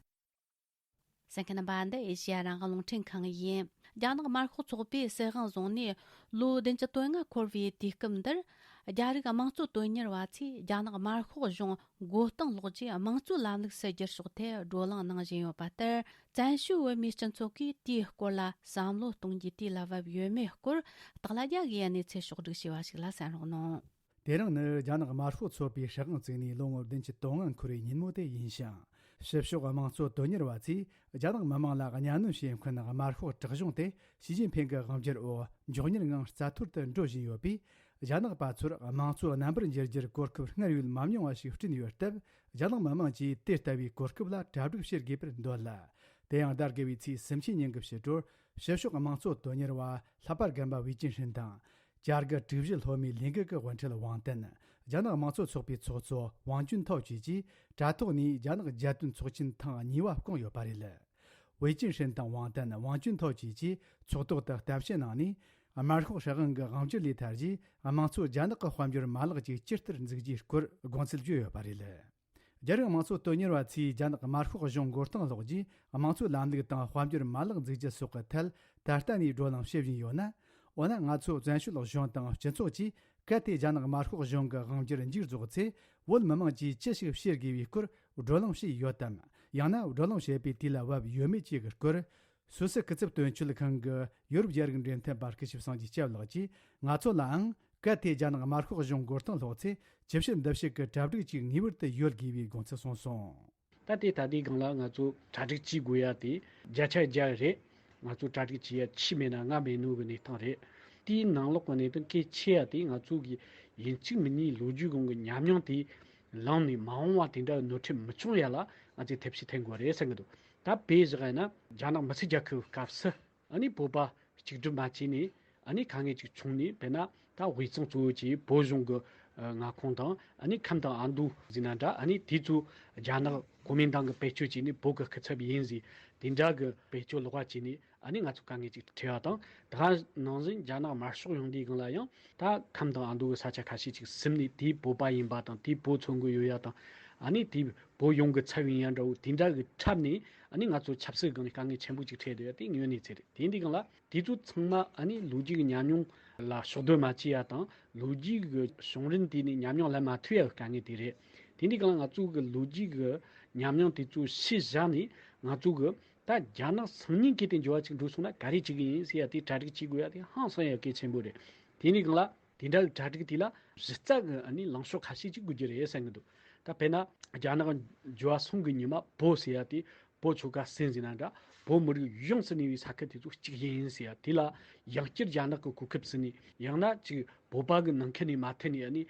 གསན་མཁན་རྣམ་པ། འདི་ཨེ་ཤེ་ཡ་རང་དབང་རླུང་འཕྲིན་ཁང་ཡིན། རྒྱ་ནག་དམར་ཤོག་ཚོགས་པས་སྲིད་དབང་བཟུང་ནས་ལོ་བདུན་ཅུ་དོན་ལྔ་འཁོར་བའི་དུས་སྐབས་འདིར། རྒྱ་རིགས་དམངས་གཙོ་དོན་གཉེར་བ་ཚོས་རྒྱ་ནག་དམར་ཤོག་གཞུང་མགོ་རྟིང་སློག་རྒྱུའི་དམངས་གཙོའི་ལམ་ལུགས་སུ་བསྒྱུར་ཕྱོགས་ཐད་བགྲོ་གླེང་གནང་བཞིན་ཡོད་པ་ལྟར། བཙན་བྱོལ་བོད་མིའི་སྤྱི་ཚོགས་ཀྱིས་དེའི་སྐོར་ལ་བསམ་བློ་གཏོང་རྒྱུའི་དུས་ལ་བབ་ཡོད་མེད་སྐོར། སྟག་ལྷ་རྒྱལ་གྱིས་གནས་ཚུལ་ཕྱོགས་བསྒྲིགས་བྱས་པ་ཞིག་ལ་གསན་རོགས་གནང་། དེ་རིང་ནི་རྒྱ་ནག་དམར་ཤོག་ཚོགས་པའི་སྲིད་དབང་བཙུགས་ནས་ལོ་ངོ་བདུན་ཅུ་དོན་ལྔ་འཁོར་བའི་ཉིན་མོ་དེ་ཡིན་ཞིང་། ཕྱི་ཕྱོགས་དམངས་གཙོ་དོན་གཉེར་བ་ཚོས་རྒྱ་ནག་མི་དམངས་ལ་གཉའ་གནོན་བྱེད་མཁན་དམར་ཤོག་དྲག་གཞུང་དེ་ཞི་ཅིན་ཕིང་གི་དབང་སྒྱུར་འོག་མགྱོགས་མྱུར་ངང་རྩ་གཏོར་དུ་འགྲོ་བཞིན་ཡོད་པས། རྒྱ་ནག་པ་ཚོར་དམངས་གཙོ་རྣམ་པར་འགྱུར་རྒྱུར་གོ་སྐབས་སྔར་བས་མ་མྱོང་བ་ཞིག་བསྐྲུན་ཡོད་སྟབས། རྒྱ་ནག་མི་དམངས་ཀྱིས་དེ་ལྟ་བུའི་གོ་སྐབས་ལ་གྲ་སྒྲིག་བྱེད་དགོས་པར་འདོད་ལ། དེ་ཡང་ཟླ་དགུ་པའི་ཚེས་སུམ་ཅུ་ཉིན་གྱི་ཕྱི་དྲོར་ཕྱི་ཕྱོགས་དམངས་གཙོ་དོན་གཉེར་བ་ལྷག་པར་རྒན་པ་ཝེ་ཅིན་ཧྲིན་དང་། བྱ་དགའ་དྲུག་བཞི་སློབ་མའི་ལས་འགུལ་གྱི་དབུ་ཁྲིད་ཝང་ཏན། རྒྱ་ནག་དམངས་གཙོ་ཚོགས་པའི་ཚོགས་གཙོ་ཝང་ཅུན་ཐའོ་བཅས་ཀྱིས་དྲ་ཐོག་ནས་རྒྱ་ནག་རྒྱལ་དོན་ཚོགས་ཆེན་ཐེངས་གཉིས་པ་བསྐོངས་ཡོད་པ་རེད། ཝེ་ཅིན་ཧྲིན་དང་ཝང་ཏན། ཝང་ཅུན་ཐའོ་བཅས་ཀྱིས་ཚོགས་ཐོག་ཏུ་གཏམ་བཤད་གནང་ནས། དམར་ཤོག་སྲིད་དབང་གི་དབང་སྒྱུར་ལས་ཐར་རྗེས། དམངས་གཙོ་རྒྱ་ནག་གི་དཔལ་འབྱོར་མ་ལག་ཅིག་ཇི་ལྟར་འཛུགས་རྒྱུའི་སྐོར་དགོངས་ཚུལ་བརྗོད་ཡོད་པ་རེད། རྒྱ་རིགས་དམངས་གཙོ་དོན་གཉེར་བ་ཚོས་རྒྱ་ནག་དམར་ཤོག་གཞུང་མགོ་རྟིང་སློག་རྗེས། དམངས་གཙོའི་ལམ་ལུགས་དང་དཔལ་འབྱོར་མ་ལག་འཛུགས་རྒྱུ་སོགས་ཀྱི་ཐད་ད་ལྟ་ནས་བགྲོ་གླེང་བྱེད་བཞིན་ཡོད་ན། འོ་ན། ང་ཚོ་བཙན་བྱོལ་གཞུང་དང་སྤྱི་ཚོགས་ཀྱིས་གལ་ཏེ་རྒྱ་ནག་དམར་ཤོག་གཞུང་གི་དབང་སྒྱུར་མཇུག་རྫོགས་ཚེ། བོད་མི་དམངས་ཀྱིས་ཅི་ཞིག་བྱེད་དགོས་པའི་སྐོར་བགྲོ་གླེང་བྱས་ཡོད་དམ། ཡང་ན་བགྲོ་གླེང་བྱེད་པའི་དུས་ལ་བབ་ཡོད་མེད་བཅས་ཀྱི་སྐོར། སུད་སི་སྐུ་ཚབ་དོན་གཅོད་ཁང་གི་ཡོ་རོབ་རྒྱ་རིགས་འབྲེལ་མཐུད་པ་སྐུ་ཞབས་སངས་རྒྱས་སྐྱབས་ལགས་ཀྱིས། ང་ཚོ་ལའང་གལ་ཏེ་རྒྱ་ནག་དམར་ཤོག་གཞུང་མགོ་རྟིང་སློག་ཚེ། ཇི་བྱེད་འདི་བྱེད་ཀྱི་གྲ་སྒྲིག་ཅིག་ངེས་པར་དུ་ཡོད་དགོས་པའི་དགོངས་ཚུལ་གསུངས་སོང་། ད་ལྟའི་ད་ལྟའི་སྒང་ལ་ང་ཚོ་གྲ་སྒྲིག་བྱེད་དགོས་ཡ་དེ་བརྒྱ་ཆ་བརྒྱ་རེད། ང་ཚོ་གྲ་སྒྲིག་བྱེད་ཡ་ཆི་མེད་ན་ང་མེད་ནོ་གི་གནས་སྟངས་རེད། དེའི་ནང་ལོགས་ཀྱི་གནད་དོན་གལ་ཆེ་ཡ་དེ། ང་ཚོ་གི་ཡིན་གཅིག་མིན་གཉིས་ལོ་རྒྱུས་གོང་གི་ཉམས་མྱོང་དེ་ལངས་ནས། མ་འོངས་པ་དེ་འདྲ་ནོར་འཁྲུལ་མི་བྱུང་ཡ་ལ་ང་ཚོས་ཐབས་ཤེས་འཐེན་དགོས་རེད་བསམ་གི་འདུག། ད་དཔེ་བཞག་ཡ་ན། རྒྱ་ནག་མི་སེར་རྒྱལ་ཁབ་སྐབས་སུ། ཨ་ནི་བོད་པ་གཅིག་སྒྲིལ་མ་བྱས་ནས། ཨ་ནི་དཀའ་ངལ་ཅིག་བྱུང་ནས། དཔེར་ན་ད་དབུས་གཙང་གཙོ་བོ་བྱས་བོད་གཞུང་གི་མངའ་ཁོངས་དང་། ཨ་ནི་ཁམས་དང་ཨ་མདོ་ཟེར་ན་འདྲ། ཨ་ནི་དེ་ཚོ་རྒྱ་ནག་གོ་མིན་ཏང་གིས་བེད་སྤྱོད་བྱས་ནས། བོད་ཀྱི་སྐུ་ཚབ་ཡིན་ཟེར། དེ་འདྲ་གི་བེད་སྤྱོད་ལོག་པ་བྱས་ནས། ཨ་ནི་ང་ཚོ་དཀའ་ངལ་ཅིག་འཕྲད་པ་དང་། ད་ག་ནང་བཞིན་རྒྱ་ནག་དམར་ཤོག་ཡོང་དུས་སྒང་ལ་ཡང་། ད་ཁམས་དང་ཨ་མདོ་གི་ས་ཆ་ཁ་ཤས་ཅིག་ཟིན་ནས། དེའི་བོད་པ་ཡིན་པ་དང་། དེའི་བོད་མཚོན་གི་ཡོད་ཡ་དང་། ཨ་ནི་དེའི་བོད་གཞུང་གི་ཚབ་ཡིན་ཡ་འདྲ་བོ་དེ་འདྲ་གི་འཁྲབ་ནས། ཨ་ནི་ང་ཚོ་ཆབ་སྲིད་སྒང་ནས་དཀའ་ངལ་ཆེན་པོ་ཅིག་འཕྲད་བསྡད་ཡ་དེ་དངོས་གནས་ཚེ་རེད། དེ་འདི་སྒང་ལ་དེ་ཚོ་ཚང་མ་ཨ་ནི་ལོ་རྒྱུས་ཀྱི་ཉམས་མྱོང་ལ་ཕྱོགས་སྡོམ་མ་བྱས་ཡ་དང་། ལོ་རྒྱུས་ཀྱི་བྱུང་རིམ་དེ་ནས་ཉམས་མྱོང་ལེན་མ་ཐུབ་ཡ་གི་དཀའ་ངལ་དེ་རེད། དེ་འདི་སྒང་ལ་ང་ཚོ་གི་ལོ་རྒྱུས་ཀྱི་ཉམས་མྱོང་དེ་ཚོ་ཕྱི་བཞག་ནས། ང་ཚོ་གི་ད་རྒྱ་ནག་སང་ཉིན་གལ་ཏེ་འགྱུར་བ་ཅིག་འགྲོ་སོང་ན་ག་རེ་བྱེད་གི་ཡིན་ཟེར་ཡ་དེ་གྲ་སྒྲིག་བྱེད་དགོས་ཡ་དེ་ཧང་སང་ཡ་གལ་ཆེན་པོ་རེད། དེ་འདི་སྒང་ལ་ དེ་འདྲ་གི་གྲ་སྒྲིག་དེ་ལ་གཞི་རྩ་གི་ཨ་ནི་ལངས་ཕྱོགས་ཁ་ཤས་ཅིག་དགོས་རྒྱུ་རེད་བསམ་གི་འདུག་ད་དཔེར་ན་རྒྱ་ནག་འགྱུར་བ་སོང་གི་ཉི་མ་བོད་ཟེར་ཡ་དེ་བོད་ཆོལ་ཁ་གསུམ་ཟེར་ན་འདྲ། བོད་མི་རིགས་ཡོངས་སུ་གནས་པའི་ས་ཁུལ་དེ་ཚོ་གཅིག་ཡིན་ཟེར་ཡ་དེ་ལ་ཡང་བསྐྱར་རྒྱ་ནག་གི་གོ་སྐབས་ཟིན་ནས། ཡང་ན་ཅིག་བོད་པ་གི་ནང་ཁུལ་ནས་མ་མཐུན་ནས་ཨ་ནི་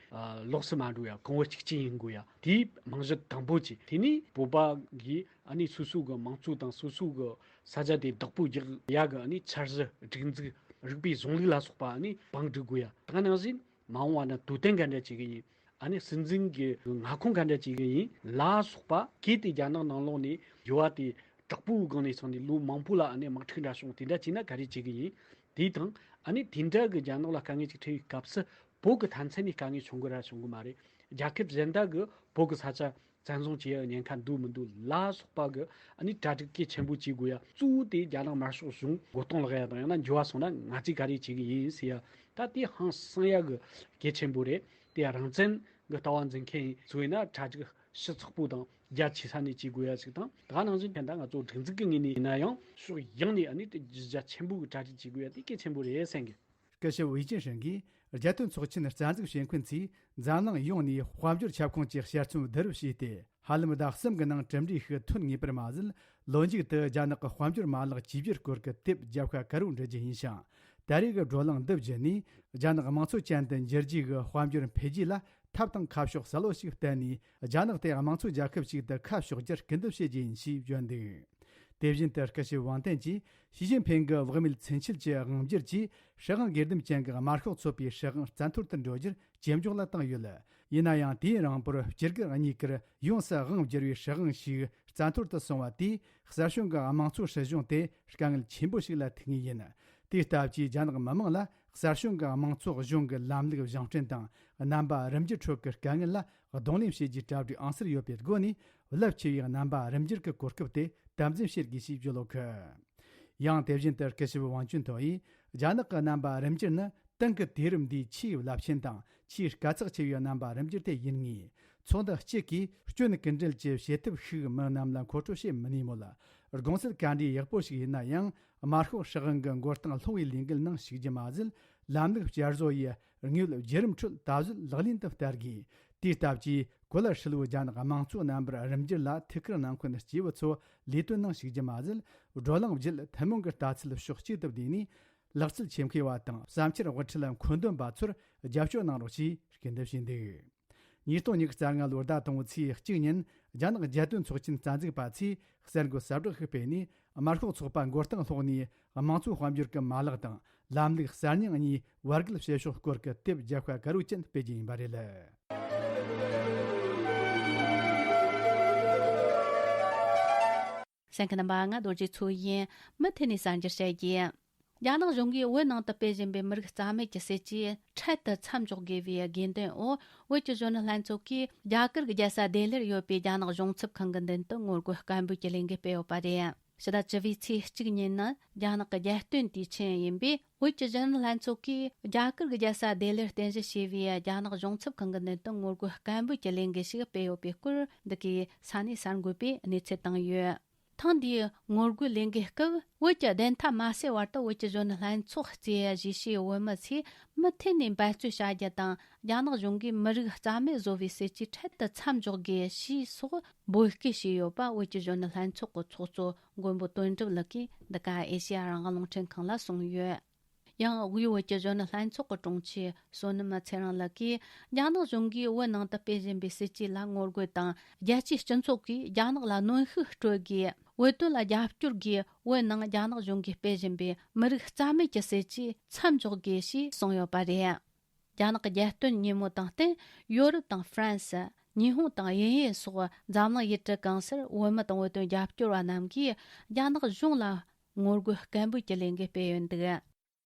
ལོགས་སུ་མ་འགྲོ་ཡ། གོང་བུ་གཅིག་ཅན་ཡིན་དགོས་ཡ། དེའི་རྨང་གཞི་དང་པོ་བྱས། དེ་ནས་བོད་པ་གིས་ཨ་ནི་སོ་སོ་གི་དམངས་གཙོ་དང་སོ་སོ་གི་ས་ཆ་དེ་བདག་པོ་རྒྱག་ཡ་གི་ཨ་ནི་འཆར་གཞི། སྒྲིག་འཛུགས། རིག་པའི་གཞུང་ལུགས་ལ་སོགས་པ་ཨ་ནི་བང་སྒྲིག་དགོས་ཡ། ད་ག་ནང་བཞིན་མ་འོངས་པ་ན་དུས་སྟོན་ག་འདྲ་བྱེད་གི་ཡིན། ཨ་ནི་སྲིད་འཛིན་གྱི་མངའ་ཁོངས་ག་འདྲ་བྱེད་གི་ཡིན་ལ་སོགས་པ། གལ་ཏེ་རྒྱ་ནག་ནང་ལོགས་ནས་འགྱུར་བ་དེ་དྲག་པོའི་སྒང་ནས་སོང་ནས་ལོ་མང་པོ་ལ་ཨ་ནི་དམག་འཁྲུག་འདྲ་བྱུང་། དེ་འདྲ་བྱས་ན་ག་རེ་བྱེད་གི་ཡིན། དེ་དང་ཨ་ནི་དེ་འདྲ་གི་རྒྱ་ནག་ལ་དཀའ་ངལ་ཅིག་འཕྲད་པའི་སྐབས་སུ་བོད་ཀྱི་མཐའ་མཚམས་ནས་དཀའ་ངལ་བྱུང་གི་ར་བྱུང་གི་མ་རེད། རྒྱལ་ཁབ་གཞན་དག་གི་བོད་ཀྱི་ས་ཆ་བཙན་བཟུང་བྱེད་ཡ་ཉེན་ཁ་འདུག་མི་འདུག་ལ་སོགས་པ་གི་ཨ་ནི་གྲ་སྒྲིག་གལ་ཆེན་པོ་བྱེད་དགོས་ཡ། གཙོ་བོ་དེ་རྒྱ་ནག་དམར་ཤོག་གཞུང་མགོ་རྟིང་སློག་ཡ་དང་། ཡང་ན་འགྱུར་བ་སོང་ན་ང་ཚོས་ག་རེ་བྱེད་གི་ཡིན་ཟེར་ཡ། ད་དེ་ཧང་སང་ཡ་གི་གལ་ཆེན་པོ་རེད། དེ་རང་བཙན་གི་ལྟ་བ་འཛིན་མཁན་ཚོ་ཡིན་ན་གྲ་སྒྲིག་ཞིབ་ཚགས་པོ་དང་རྒྱ་ཆེ་ས་ནས་བྱེད་དགོས་ཡ་ཞིག་དང་། ད་ག་ནང་བཞིན་ཕན་ད་ང་ཚོ་སྒྲིག་འཛུགས་ཀྱི་ངོས་ནས་ཡིན་ན་ཡང་ཕྱོགས་ཡོངས་ནས་ཨ་ནི་དེ་རྒྱ་ཆེན་པོ་གི་གྲ་སྒྲིག་བྱེད་དགོས་ཡ་དེ་གལ་ཆེན་པོ་རེད་བསམ་གི། སྐུ་ཞབས་ཝེ་ཅིན་ཧྲེང་གིས་རྒྱལ་དོན་ཚོགས་ཆེན་རྩ་འཛུགས་བྱེད་མཁན་ཚོས་འཛམ་གླིང་ཡོངས་ནས་དཔལ་འབྱོར་ཁྱབ་ཁོངས་ཀྱི་དཔྱད་རྩོམ་བསྡུ་རུབ་བྱས་ཏེ། ཧ་ལམ་ཟླ་གསུམ་གྱི་ནང་གྲུབ་འབྲས་ཤིག་ཐོན་ངེས་པར་མ་ཟད། ལོ་མཇུག་ཏུ་རྒྱ་ནག་གི་དཔལ་འབྱོར་མ་ལག་བཅོས་བསྒྱུར་སྐོར་གྱི་དེབ་རྒྱབ་ཤ་དཀར་པོ་འབྲི་རྒྱུ་ཡིན་ཞིང་། ད་རེས་ཀྱི་བགྲོ་གླེང་འདི་བརྒྱུད་ནས་རྒྱ་ནག་དམངས་གཙོ་ཅན་དུ་འགྱུར་རྒྱུ་གི་དཔལ་འབྱོར་འཕེལ་རྒྱས་ལ་ཐབས་དང་ཁ་ཕྱོགས་གསལ་བོ་ཞིག་བསྟན་ནས། རྒྱ་ནག་དེ་དམངས་གཙོ་རྒྱལ་ཁབ་ཅིག་ཏུ་ཁ་ཕྱོགས་རྒྱུར་སྐུལ་འདེད་བྱེད་རྒྱུ་ཡིན་ཞེས་བརྗོད་འདུག་དེ་བཞིན་དུ་སྐུ་ཞབས་ཝང་ཏན་གྱིས་ཞི་ཅིན་ཕིང་གི་བག་མེད་ཚུན་ཆད་ཀྱི་དབང་སྒྱུར་གྱིས་སྲིད་དབང་སྒེར་སྡེམ་ཅན་གྱི་དམར་ཤོག་ཚོགས་པའི་སྲིད་དབང་རྩ་འཐོར་དུ་འགྲོ་རྒྱུར་ཇེ་མགྱོགས་ལ་བཏང་ཡོད། ཡིན་ན་ཡང་དུས་ཡུན་རིང་པོར་སྤྱི་སྒེར་གཉིས་ཀར་ཡོངས་སུ་དབང་བསྒྱུར་བའི་སྲིད་དབང་ཞིག་རྩ་འཐོར་དུ་སོང་བ་དེས་གསར་བྱུང་གི་དམངས་གཙོ་སྲིད་གཞུང་དེ་དཀའ་ངལ་ཆེན་པོ་ཞིག་ལ་ཐུག་ངེས་ཡིན། དེའི་སྟབས་ཀྱིས་རྒྱ་ནག་མི་དམངས་ལ་གསར་བྱུང་གི་དམངས་གཙོ་གཞུང་གི་ལམ་ལུགས་བཞེངས་སྐྲུན་དང་རྣམ་པ་རིམ་འགྱུར་ཁྲོད་ཀྱི་དཀའ་ངལ་ལ་གདོང་ལེན་བྱེད་རྒྱུའི་གྲ་སྒྲིག་ཨང་གསར་ཡོད་པའི་སྒོ་ནས། རླབས་ཆེ་བའི་རྣམ་པ་རིམ་འགྱུར་གྱི་གོ་སྐབས་དེ་དམ་འཛིན་བྱེད་དགོས་ཞེས་བརྗོད་ཡོད་གི། ཡང་དེ་བཞིན་དུ་སྐུ་ཞབས་ཝང་ཅུན་ཐོ་ཡིས། རྒྱ་ནག་གི་རྣམ་པ་རིམ་འགྱུར་ནི་ཏང་གི་དུས་རིམ་འདིའི་ཆེས་རླབས་ཆེན་དང་ཆེས་དཀའ་ཚེགས་ཆེ་བའི་རྣམ་པ་རིམ་འགྱུར་དེ་ཡིན་ངེས། ཚོགས་འདུ་གཅིག་གིས་སྐྱོན་ཀུན་འདྲེན་གྱི་བྱེད་ཐབས་ཤིག་མི་རྣམས་ལ་མཁོ་སྤྲོད་བྱེད་མི་ནུས་མོད། དགོངས་སེལ་ག་འདྲའི་ཡག་པོ་ཞིག་ཡིན་ན་ཡང་། དམར་ཤོག་སྲིད་དབང་གི་མགོ་རྟིང་སློག་པའི་ལས་འགུལ་ནང་ཞུགས་རྒྱུ་མ་ཟད། ལམ་ལུགས་བསྐྱར་བཟོ་ཡི་དངོས་ཡོད་བརྒྱུད་རིམ་ཁྲོད་ད་གཟོད་ལག་ལེན་དུ་བསྟར་དགོས། དེའི་སྟབས་ཀྱིས་གོ་ལ་ཧྲིལ་བོའི་རྒྱ་ནག་དམངས་གཙོའི་རྣམ་པར་རིམ་འགྱུར་ལ་ཐུགས་ཁུར་གནང་མཁན་སྐྱེས་བུ་ཚོ་ལས་དོན་ནང་ཞུགས་རྒྱུ་མ་ཟད། བགྲོ་གླེང་བརྒྱུད་ཐུན་མོང་གི་ལྟ་ཚུལ་ཕྱོགས་གཅིག་ཏུ་བསྡུས་ནས། ལག་རྩལ་ཆེ་མཁས་པ་དང་བསམ་འཆར་དབུ་ཁྲིད་ལ་མཁོ་འདོན་པ་ཚོར་རྒྱབ་སྐྱོར་གནང་རོགས་ཞེས་སྐུལ་འདེབས་བྱས་འདུག་ཉིས་སྟོང་ཉི་ཤུ་རྩ་ལྔ་ལོའི་ཟླ་དང་པོའི་ཚེས་གཅིག་ཉིན། རྒྱ་ནག་རྒྱལ་དོན་ཚོགས་ཆེན་རྩ་འཛུགས་པ་ཚོས་གསར་འགོད་གསལ་བསྒྲགས་ཤིག་སྤེལ་ནས། དམར་ཤོག་ཚོགས་པ་མགོ་རྟིང་སློག་ནས་དམངས་གཙོའི་དཔལ་འབྱོར་གྱི་མ་ལག་དང་ལམ་ལུགས་གསར་རྙིང་གཉིས་བར་བརྒལ་བྱེད་ཕྱོགས་སྐོར་གྱི་དེབ་རྒྱབ་ཤ་དཀར་པོ་ཅན་སྤེལ་རྒྱུ་ཡིན་པ་རེད། གསན་མཁན་རྣམ་པ། ང་རྡོ་རྗེ་མཚོ་ཡིན། མུ་མཐུད་ནས་གསར་འགྱུར་བཤད་རྒྱུ། རྒྱ་ནག་གཞུང་གིས་བོད་ནང་དུ་སྤེལ་བཞིན་པའི་མི་རིགས་རྩ་མེད་ཀྱི་སྲིད་ཇུས་འཕྲལ་དུ་མཚམས་འཇོག་དགོས་པའི་དགོས་འདུན་འོག་བོད་ཀྱི་གཞོན་ནུ་ལྷན་ཚོགས་ཀྱིས་རྒྱ་གར་གྱི་རྒྱལ་ས་ལྡི་ལིར་ཡོད་པའི་རྒྱ་ནག་གཞུང་ཚབ་ཁང་གི་མདུན་དུ་ངོ་རྒོལ་སྐད་འབོད་ཀྱི་ལས་འགུལ་སྤེལ་ཡོད་པ་རེད། ཕྱི་ཟླ་བཅུ་བའི་ཚེས་གཅིག་ཉིན་ནི་རྒྱ་ནག་གི་རྒྱལ་སྟོན་དུས་ཆེན་ཡིན་པས། བོད་ཀྱི་གཞོན་ནུ་ལྷན་ཚོགས་ཀྱིས་རྒྱ་གར་གྱི་རྒྱལ་ས་ལྡི་ལིར་རྟེན་གཞི་བྱས་པའི་རྒྱ་ནག་གཞུང་ཚབ་ཁང་གི་མདུན་དུ་ངོ་རྒོལ་སྐད་འབོད་ཀྱི་ལས་འགུལ་ཞིག་སྤེལ་ཡོད་པའི་སྐོར། འདི་གའི་ས་གནས་གསར་འགོད་པས་གནས་ཚུལ་བཏང་ཡོད། ཐེངས་འདིའི་ངོ་རྒོལ་ལས་འགུལ་སྐབས། བོད་ཀྱི་བདེན་མཐའ་མ་གསལ་བར་དུ་བོད་ཀྱི་གཞོན་ནུ་ལྷན་ཚོགས་གཙོས་གཞིས་བྱེས་བོད་མི་ཚོས་མུ་མཐུད་ནས་འབད་བརྩོན་བྱ་རྒྱུ་དང་། རྒྱ་ནག་གཞུང་གིས་མི་རིགས་རྩ་མེད་བཟོ་བའི་སྲིད་ཇུས་འཕྲལ་དུ་མཚམས་འཇོག་དགོས་ཞེས་སོགས་འབོད་སྐུལ་བྱས་ཡོད་པ། བོད་ཀྱི་གཞོན་ནུ་ལྷན་ཚོགས་ཀྱི་ཚོགས་གཙོ་མགོན་པོ་དོན་གྲུབ་ལགས་ཀྱིས་འདི་ག་ཨེ་ཤེ་ཡ་རང་དབང་རླུང་འཕྲིན་ཁང་ལ་གསུངས་ཡོད། ཡང་དབུས་བོད་ཀྱི་གཞོན་ནུ་ལྷན་ཚོགས་ཀྱི་དྲུང་ཆེ་བསོད་ནམས་ཚེ་རིང་ལགས་ཀྱིས། རྒྱ་ནག་གཞུང་གིས་བོད་ནང་དུ་སྤེལ་བཞིན་པའི་སྲིད་ཇུས་ལ་ངོ་རྒོལ་དང་། རྒྱལ་སྤྱིའི་སྤྱི་ཚོགས་ཀྱིས་རྒྱ་ནག་ལ་གནོན་ཤུགས་སྤྲོད་དགོས། བོད་དོན་ལ་རྒྱབ་སྐྱོར་དགོས། བོད་ནང་རྒྱ་ནག་གཞུང་གིས་སྤེལ་བཞིན་པའི་མི་རིགས་རྩ་མེད་ཀྱི་སྲིད་ཇུས་མཚམས་འཇོག་དགོས་ཞེས་གསུངས་ཡོད་པ་རེད། རྒྱ་ནག་གི་རྒྱལ་སྟོན་ཉིན་མོ་དང་བསྟུན། ཡོ་རོབ་དང་ཧྥ་རན་སི། ཉི་ཧོང་དང་དབྱིན་ཡུལ་སོགས་འཛམ་གླིང་ཡུལ་གྲུ་གང་སར་བོད་མི་དང་བོད་དོན་རྒྱབ་སྐྱོར་བ་རྣམས་ཀྱིས། རྒྱ་ནག་གཞུང་ལ་ངོ་རྒོལ་སྐད་འབོད་ཀྱི་ལས་འགུལ་སྤེལ་ཡོད་འདུག་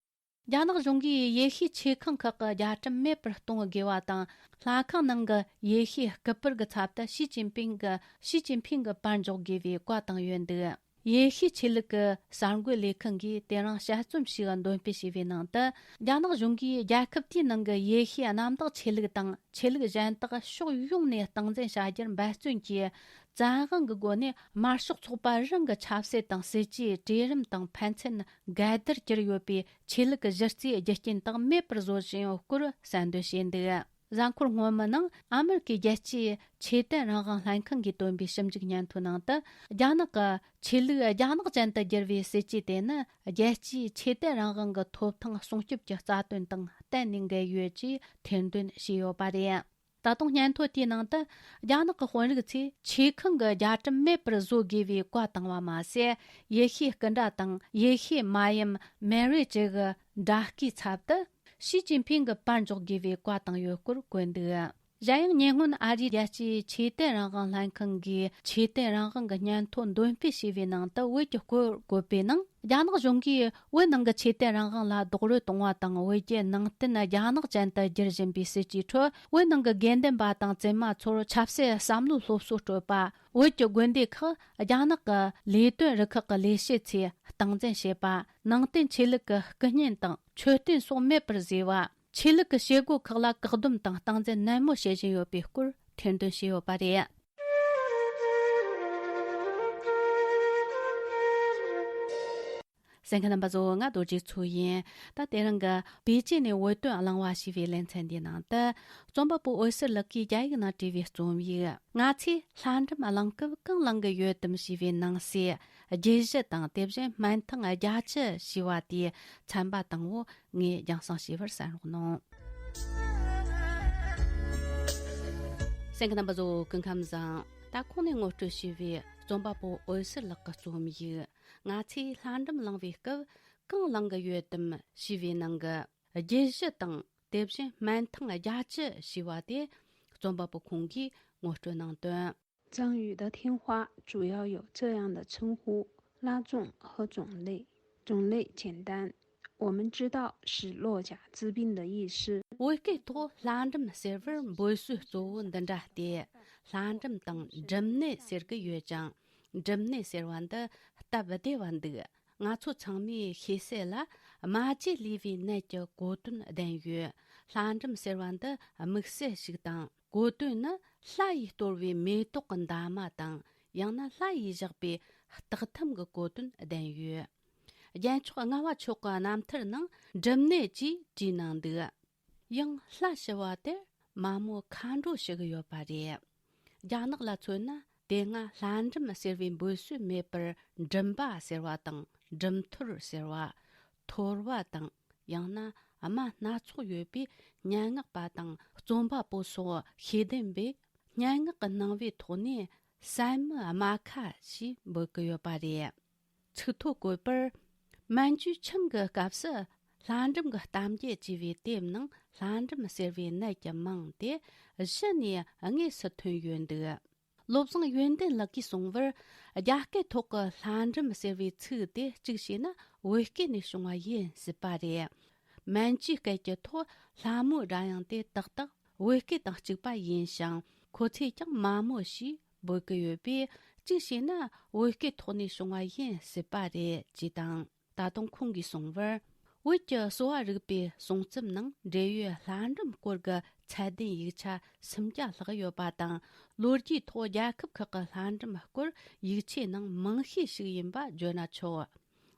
རྒྱ་ནག་གཞུང་གིས་ཡེ་ཤུའི་ཆེ་ཁང་ཁག་གི་རྒྱ་ཁྲིམས་མེད་པར་གཏོང་དགོས་པ་དང་། ལྷ་ཁང་ནང་གི་ཡེ་ཤུའི་སྐུ་པར་གྱི་ཚབ་ཏུ་ཞི་ཅིན་ཕིང་གི། ཞི་ཅིན་ཕིང་གི་པར་འཇོག་དགོས་པའི་བཀའ་བཏང་ཡོད་འདུག་ཡེ་ཤུའི་ཆོས་ལུགས་ཀྱི་གསར་འགོད་ལས་ཁང་གིས་དེ་རིང་དཔྱད་རྩོམ་ཞིག་འདོན་སྤེལ་བྱས་པའི་ནང་དུ། རྒྱ་ནག་གཞུང་གིས་རྒྱལ་ཁབ་དེའི་ནང་གི་ཡེ་ཤུའི་གནམ་བདག་ཆོས་ལུགས་དང་ཆོས་ལུགས་གཞན་དག་ཕྱོགས་ཡོངས་ནས་སྟངས་འཛིན་བྱ་རྒྱུར་འབད་བརྩོན་གྱིས། བཙན་དབང་གི་སྒོ་ནས་དམར་ཤོག་ཚོགས་པ་རང་གི་ཆབ་སྲིད་དང་སྲིད་ཇུས་གྲོས་རིམ་དང་ཕན་ཚུན་འགལ་ཟླར་གྱུར་ཡོད་པའི་ཆོས་ལུགས་ཀྱི་གཞི་རྩའི་རྒྱུ་རྐྱེན་དག་མེད་པར་བཟོ་བཞིན་ཡོད་སྐོར་གསལ་འདོན་བྱས་འདུག། གཟའ་འཁོར་སྔོན་མའི་ནང་ཨ་མེ་རི་ཀའི་རྒྱལ་སྤྱིའི་ཆོས་དད་རང་དབང་ལྷན་ཁང་གིས་བཏོན་པའི་ཞིབ་འཇུག་སྙན་ཐོའི་ནང་དུ། རྒྱ་ནག་གི་ཆོས་ལུགས་རྒྱ་ནག་ཅན་དུ་བསྒྱུར་བའི་སྲིད་ཇུས་དེ་ནི། རྒྱལ་སྤྱིའི་ཆོས་དད་རང་དབང་གི་ཐོབ་ཐང་སྲུང་སྐྱོབ་ཀྱི་རྩ་དོན་དང་གཏན་ནས་འགལ་ཡོད་ཅེས་ཐེར་འདོན་བྱས་ཡོད་པ་རེད། ད་དུང་སྙན་ཐོ་དེའི་ནང་དུ། རྒྱ་ནག་གི་དཔོན་རིགས་ཚོས་ཆོས་ཁང་གི་རྒྱ་གྲམ་མེད་པར་བཟོ་དགོས་པའི་བཀའ་བཏང་བ་མ་ཟད། ཡེ་ཤུའི་སྐུ་འདྲ་དང་ཡེ་ཤུའི་མ་ཡུམ་མེ་རི་བཅས་ཀྱི་འདྲ་སྐུའི་ཚབ་ཏུ། ཞི་ཅིན་ཕིང་གི་པར་འཇོག་དགོས་པའི་བཀའ་བཏང་ཡོད་སྐོར་བཀོད་འདུག། གཞན་ཡང་ཉེ་སྔོན་ཨ་རིའི་རྒྱལ་སྤྱིའི་ཆོས་དད་རང་དབང་ལྷན་ཁང་གིས་ཆོས་དད་རང་དབང་གི་སྙན་ཐོ་འདོན་སྤེལ་བྱས་པའི་ནང་དུ། བོད་ཀྱི་སྐོར་བཀོད་པའི་ནང་། རྒྱ་ནག་གཞུང་གིས་བོད་ནང་གི་ཆོས་དད་རང་དབང་ལ་རྡོག་རོལ་གཏོང་བ་དང་། བོད་ཀྱི་ནང་བསྟན་རྒྱ་ནག་ཅན་དུ་བསྒྱུར་བཞིན་པའི་སྲིད་ཇུས་ཁྲོད། བོད་ནང་གི་དགེ་འདུན་པ་དང་བཙུན་མ་ཚོར་ཆབ་སྲིད་བསམ་བློའི་སློབ་གསོ་སྤྲོད་པ། བོད་ཀྱི་དགོན་སྡེ་ཁག་རྒྱ་ནག་གི་ལས་དོན་རུ་ཁག་གི་ལས་བྱེད་ཚོས་སྟངས་འཛིན་བྱེད་པ། ནང་བསྟན་ཆོས་ལུགས་ཀྱི་སྐུ་བརྙན་དང་མཆོད་རྟེན་སོགས་མེད་པར་བཟོས་པ། ཆོས་ལུགས་ཀྱི་བྱེད་སྒོ་ཁག་ལ་བཀག་སྡོམ་དང་སྟངས་འཛིན་ནན་མོ་བྱེད་བཞིན་ཡོད་པའི་སྐོར་ཐེར་འདོན་བྱས་ཡོད་པ་རེད། གསན་མཁན་རྣམ་པ་ཚོ། ང་རྡོ་རྗེ་མཚོ་ཡིན། ད་དེ་རིང་གི་པེ་ཅིན་ནས་བོད་དོན་གླེང་བ་ཞེས་པའི་ལེ་ཚན་འདིའི་ནང་དུ། རྩོམ་པ་པོ་འོད་ཟེར་ལགས་ཀྱིས་རྒྱ་ཡིག་ནང་བྲིས་པའི་རྩོམ་ཡིག། ང་ཚོས་ལྷ་འབྲུམ་གླེང་སྐབས་གང་གླེང་གི་ཡོད་དམ་ཞེས་པའི་ནང་གསེས། རྒྱུད་བཞི་དང་དེ་བཞིན་སྨན་ཐང་བརྒྱད་ཅུ་ཞེས་པ་དེའི་ཚན་པ་དང་པོ་ངས་རྒྱང་སྲིང་བྱས་པར་གསན་རོགས་གནང་། གསན་མཁན་རྣམ་པ་ཚོ། སྐུ་ཁམས་བཟང་། ད་ཁོང་ནས་ངོ་སྤྲོད་བྱས་པའི་རྩོམ་པ་པོ་འོད་ཟེར་ལགས་ཀྱི་རྩོམ་ཡིག། ང་ཚོས་ལྷ་འབྲུམ་གླེང་བའི་སྐབས་གང་གླེང་གི་ཡོད་དམ་ཞེས་པའི་ནང་གི། རྒྱུད་བཞི་དང་དེ་བཞིན་སྨན་ཐང་བརྒྱད་ཅུ་ཞེས་པ་དེ་རྩོམ་པ་པོ་ཁོང་གིས་ངོ་སྤྲོད་གནང་དོན། 藏语的天花主要有这样的称呼：拉种和种类。种类简单，我们知道是落甲治病的意思。 བོད་སྐད་ཐོག་ལྷ་འབྲུམ་ཟེར་བར་འབོད་སྲོལ་གཙོ་བོ་འདི་འདྲ་སྟེ། ལྷ་འབྲུམ་དང་འབྲུམ་ནད་ཟེར་གི་ཡོད་ཅིང་། འབྲུམ་ནད་ཟེར་བ་འདི་སྟབས་བདེ་བ་འདུག། ང་ཚོ་ཚང་མས་ཤེས་གསལ་ལ། རྨ་རྗེས་ལུས་པའི་ནད་ཀྱི་གོ་དོན་བསྟན་ཡོད། ལྷ་འབྲུམ་ཟེར་བ་འདི་དམིགས་བསལ་ཞིག་དང་། གོ་དོན་ནི་ལྷ་ཡིས་གཏོར་བའི་མེ་ཏོག་གི་འདབ་མ་དང་། ཡང་ན་ལྷ་ཡིས་བཞག་པའི་སྟག་ཐམ་གྱི་གོ་དོན་ལྡན་ཡོད། རྒྱལ་མཆོག་ལྔ་པ་མཆོག་གི་རྣམ་ཐར་ནང་། འབྲུམ་ནད་ཅེས་བྲིས་གནང་འདུག། ཡང་ལྷ་ཞུ་བ་དེར་མ་མོ་མཁའ་འགྲོ་ཞུ་གི་ཡོད་པ་རེད། རྒྱ་ནག་ལ་མཚོན་ན། དེ་སྔ་ལྷ་འབྲུམ་ཟེར་བའི་འབོད་སྲོལ་མེད་པར། འབྲུམ་པ་ཟེར་བ་དང་། འབྲུམ་ཐོར་ཟེར་བ། ཐོར་བ་དང་། ཡང་ན་རྨ་སྣ་ཚོགས་ཡོད་པའི་སྙན་ངག་པ་དང་རྩོམ་པ་པོ་སོགས་ཤེས་ལྡན་པས་སྙན་ངག་གི་སྣང་བའི་ཐོག་ནས་སྲན་མའི་རྨ་ཁ་ཞེས་འབོད་ཀྱི་ཡོད་པ་རེད། ཚིག་ཐོ་བཀོད་པར། མན་ཇུའི་ཆིང་གི་སྐབས་སུ་ལྷ་འབྲུམ་གྱི་གཏམ་རྒྱུད་ཅེས་པའི་དེབ་ནང་ལྷ་འབྲུམ་ཟེར་བའི་ནད་ཀྱི་མིང་དེ་གཞི་ནས་དངོས་སུ་ཐོན་ཡོད་འདུག། བློ་བཟང་ཡོན་ཏན་ལགས་ཀྱིས་གསུངས་པར། རྒྱ་སྐད་ཐོག་གི་ལྷ་འབྲུམ་ཟེར་བའི་ཚིག་དེ་གཅིག་བྱས་ན་བོད་སྐད་ནས་བྱུང་བ་ཡིན་སྲིད་པ་རེད། མན་ཇུའི་སྐད་ཀྱི་ཐོག་ལྷ་མོའི་སྒྲ་དབྱངས་དེ་ཏག་ཏག་བོད་སྐད་དང་གཅིག་པ་ཡིན་ཞིང་། ཁོ་ཚོས་ཀྱང་མ་མོ་ཞེས་འབོད་ཀྱི་ཡོད་པས། གཅིག་བྱས་ན་བོད་སྐད་ཐོག་ནས་བྱུང་བ་ཡིན་སྲིད་པ་རེད་ཅེས་དང་། ད་དུང་ཁོང་གིས་གསུངས་པར། བོད་ཀྱི་གསོ་བ་རིག་པའི་གསུང་རྩོམ་ནང་འབྲེལ་ཡོད་ལྷ་འབྲུམ་སྐོར་གྱི་ཚད་ལྡན་ཡིག་ཆ་སུམ་བརྒྱ་ལྷག་ཡོད་པ་དང་། ལོ་རྒྱུས་ཐོག་རྒྱལ་ཁབ་ཁག་གི་ལྷ་འབྲུམ་སྐོར་ཡིག་ཆའི་ནང་མང་ཤོས་ཤིག་ཡིན་པ་བརྗོད་ན་ཆོག།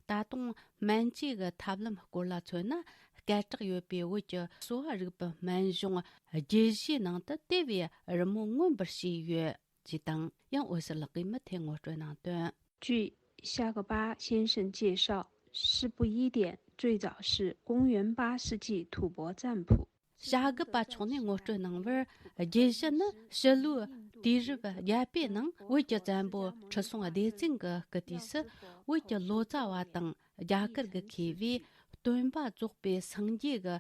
ད་དུང་སྨན་བཅོས་ཀྱི་ཐབས་ལམ་སྐོར་ལ་མཚོན་ན། སྐད་གྲགས་ཡོད་པའི་བོད་ཀྱི་གསོ་བ་རིག་པའི་སྨན་གཞུང་རྒྱུད་བཞིའི་ནང་དུ་དེ་བས་རི་མོ་མངོན་པར་བྱས་ཡོད། ཅེས་དང་། ཡང་འོད་ཟེར་ལགས་ཀྱིས་མུ་མཐུད་ངོ་སྤྲོད་གནང་དོན། 据夏格巴先生介绍，湿布依典最早是公元八世纪吐蕃占卜。 བྱ་རྒོད་པ་མཆོག་ནས་ངོ་སྤྲོད་གནང་བར། རྒྱུད་བཞི་ནི་ཕྱི་ལོའི་དུས་རབས་བརྒྱད་པའི་ནང་བོད་ཀྱི་བཙན་པོ་ཁྲི་སྲོང་ལྡེ་བཙན་གྱི་སྐུ་དུས་སུ། བོད་ཀྱི་ལོ་ཙཱ་བ་དང་རྒྱ་གར་གྱི་མཁས་པས་སྟོན་པ་རྫོགས་པའི་སངས་རྒྱས་ཀྱི་བཀའ་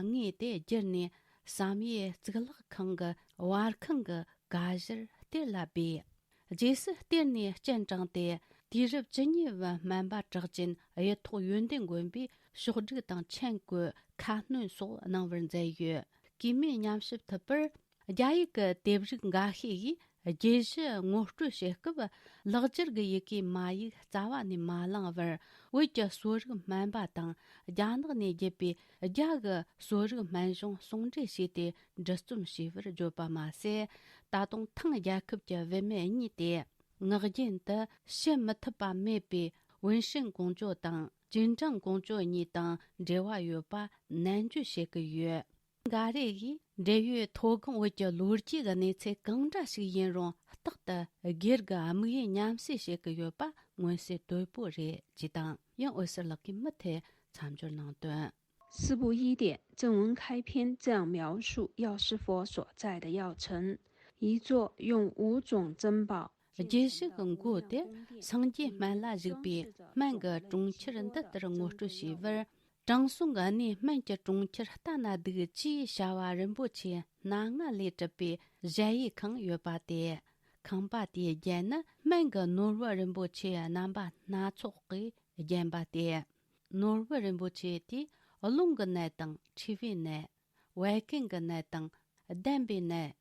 དངོས་དེ་བསྒྱུར་ནས། བསམ་ཡས་གཙུག་ལག་ཁང་གི་བར་ཁང་གི་ཀ་གཞིར་གཏེར་ལ་སྦས། རྗེས་སུ་གཏེར་ནས་སྤྱན་དྲངས་ཏེ། དུས་རབས་བཅུ་གཉིས་པའི་སྨན་པ་གྲགས་ཅན་གཡུ་ཐོག་ཡོན་ཏན་མགོན་པོས་ཕྱོགས་བསྒྲིགས་དང་མཆན་བཀོད། ཁ་སྣོན་སོགས་གནང་བར་མཛད་ཡོད། གུས་མོས་ཉམས་ཞིབ་ཐུབ་པར། རྒྱ་ཡིག་གི་དེབ་རིགས་འགའ་ཤས་ཀྱིས་རྒྱལ་གཞི་ངོ་སྤྲོད་བྱེད་སྐབས། ལེགས་སྦྱར་གྱི་ཡི་གེའི་མ་ཡིག་རྩ་བ་ནས་མ་བླངས་པར། བོད་ཀྱི་གསོ་རིག་སྨན་པ་དང་རྒྱ་ནག་ནས་བརྒྱུད་པའི་རྒྱ་གི་གསོ་རིག་སྨན་གཞུང་ཟུང་འབྲེལ་བྱས་ཏེ་འབྲི་རྩོམ་བྱས་པར་བརྗོད་པ་མ་ཟད། ད་དུང་ཐང་རྒྱལ་ཁབ་ཀྱི་བུད་མེད་གཉིས་ཏེ། ངག་རྒྱུན་དུ་བཤད་མི་ཐུབ་པ་མེད་པའི་ཝུན་ཧྲིན་ཀོང་ཇོ་དང་ཅིན་ཀྲང་ཀོང་ཇོ་གཉིས་དང་འབྲེལ་བ་ཡོད་པ་ནན་བརྗོད་བྱེད་ཀྱི་ཡོད། འགའ་རེ་ཡིས་འབྲེལ་ཡོད་མཐོ་སྒང་བོད་ཀྱི་ལོ་རྒྱུས་ཀྱི་གནས་ཚུལ་གང་འདྲ་ཞིག་ཡིན་རུང་རྟག་ཏུ་སྒེར་གྱི་དམིགས་ཡུལ་མཉམ་བསྲེས་བྱེད་ཀྱི་ཡོད་པ་མངོན་གསལ་དོད་པོ་རེད་ཅེས་དང་། ཡང་འོད་ཟེར་ལགས་ཀྱིས་མུ་མཐུད་མཚམས་སྦྱོར་གནང་དོན། 四部医典正文开篇这样描述药师佛所在的药城：一座用五种珍宝 རྒྱུད་བཞི་གི་མགོ་དེར་སངས་རྒྱས་སྨན་ལ་བཞུགས་པའི་སྨན་གྱི་གྲོང་ཁྱེར་འདི་ལྟར་ངོ་སྤྲོད་བྱས་པར། དྲང་སྲོང་གི་གནས་སྨན་གྱི་གྲོང་ཁྱེར་ལྟ་ན་སྡུག་ཅེས་བྱ་བ་རིན་པོ་ཆེ་སྣ་ལྔ་ལས་གྲུབ་པའི་གཞལ་ཡས་ཁང་ཡོད་པ་སྟེ། ཁང་པ་དེའི་རྒྱན་ནི་སྨན་གྱི་ནོར་བུ་རིན་པོ་ཆེ་རྣམ་པ་སྣ་ཚོགས་ཀྱིས་བརྒྱན་པ་སྟེ། ནོར་བུ་རིན་པོ་ཆེ་དེས་རླུང་གི་ནད་དང་མཁྲིས་པའི་ནད། བད་ཀན་གྱི་ནད་དང་ལྡན་པའི་ནད།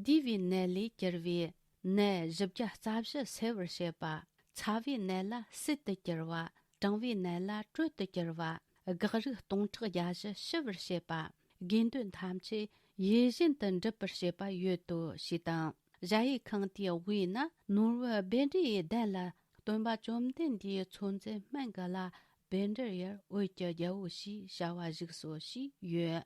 འདུས་པའི་ནད་ལས་གྱུར་པའི་ནད་བཞི་བརྒྱ་རྩ་བཞི་སེལ་བར་བྱེད་པ། ཚ་བའི་ནད་ལ་ཟས་དུ་གྱུར་པ། གྲང་བའི་ནད་ལ་དྲོད་དུ་གྱུར་པ། སྒག་རིགས་སྟོང་ཕྲག་བརྒྱད་ཅུ་ཞི་བར་བྱེད་པ། དགོས་འདོད་ཐམས་ཅད་ཡིད་བཞིན་དུ་འགྲུབ་པར་བྱེད་པ་ཡོད་དོ་ཞེས་དང་། གཞལ་ཡས་ཁང་དེའི་དབུས་ན་ནོར་བུ་བཻ་ཌཱུརྱའི་གདན་ལ། སྟོན་པ་བཅོམ་ལྡན་འདས་ཀྱི་ཚོགས་མཛད་སྨན་གྱི་བླ་བཻ་ཌཱུརྱར་འོད་ཀྱི་རྒྱལ་པོ་ཞེས་བྱ་བ་བཞུགས་སོ་ཞེས་ཡོད།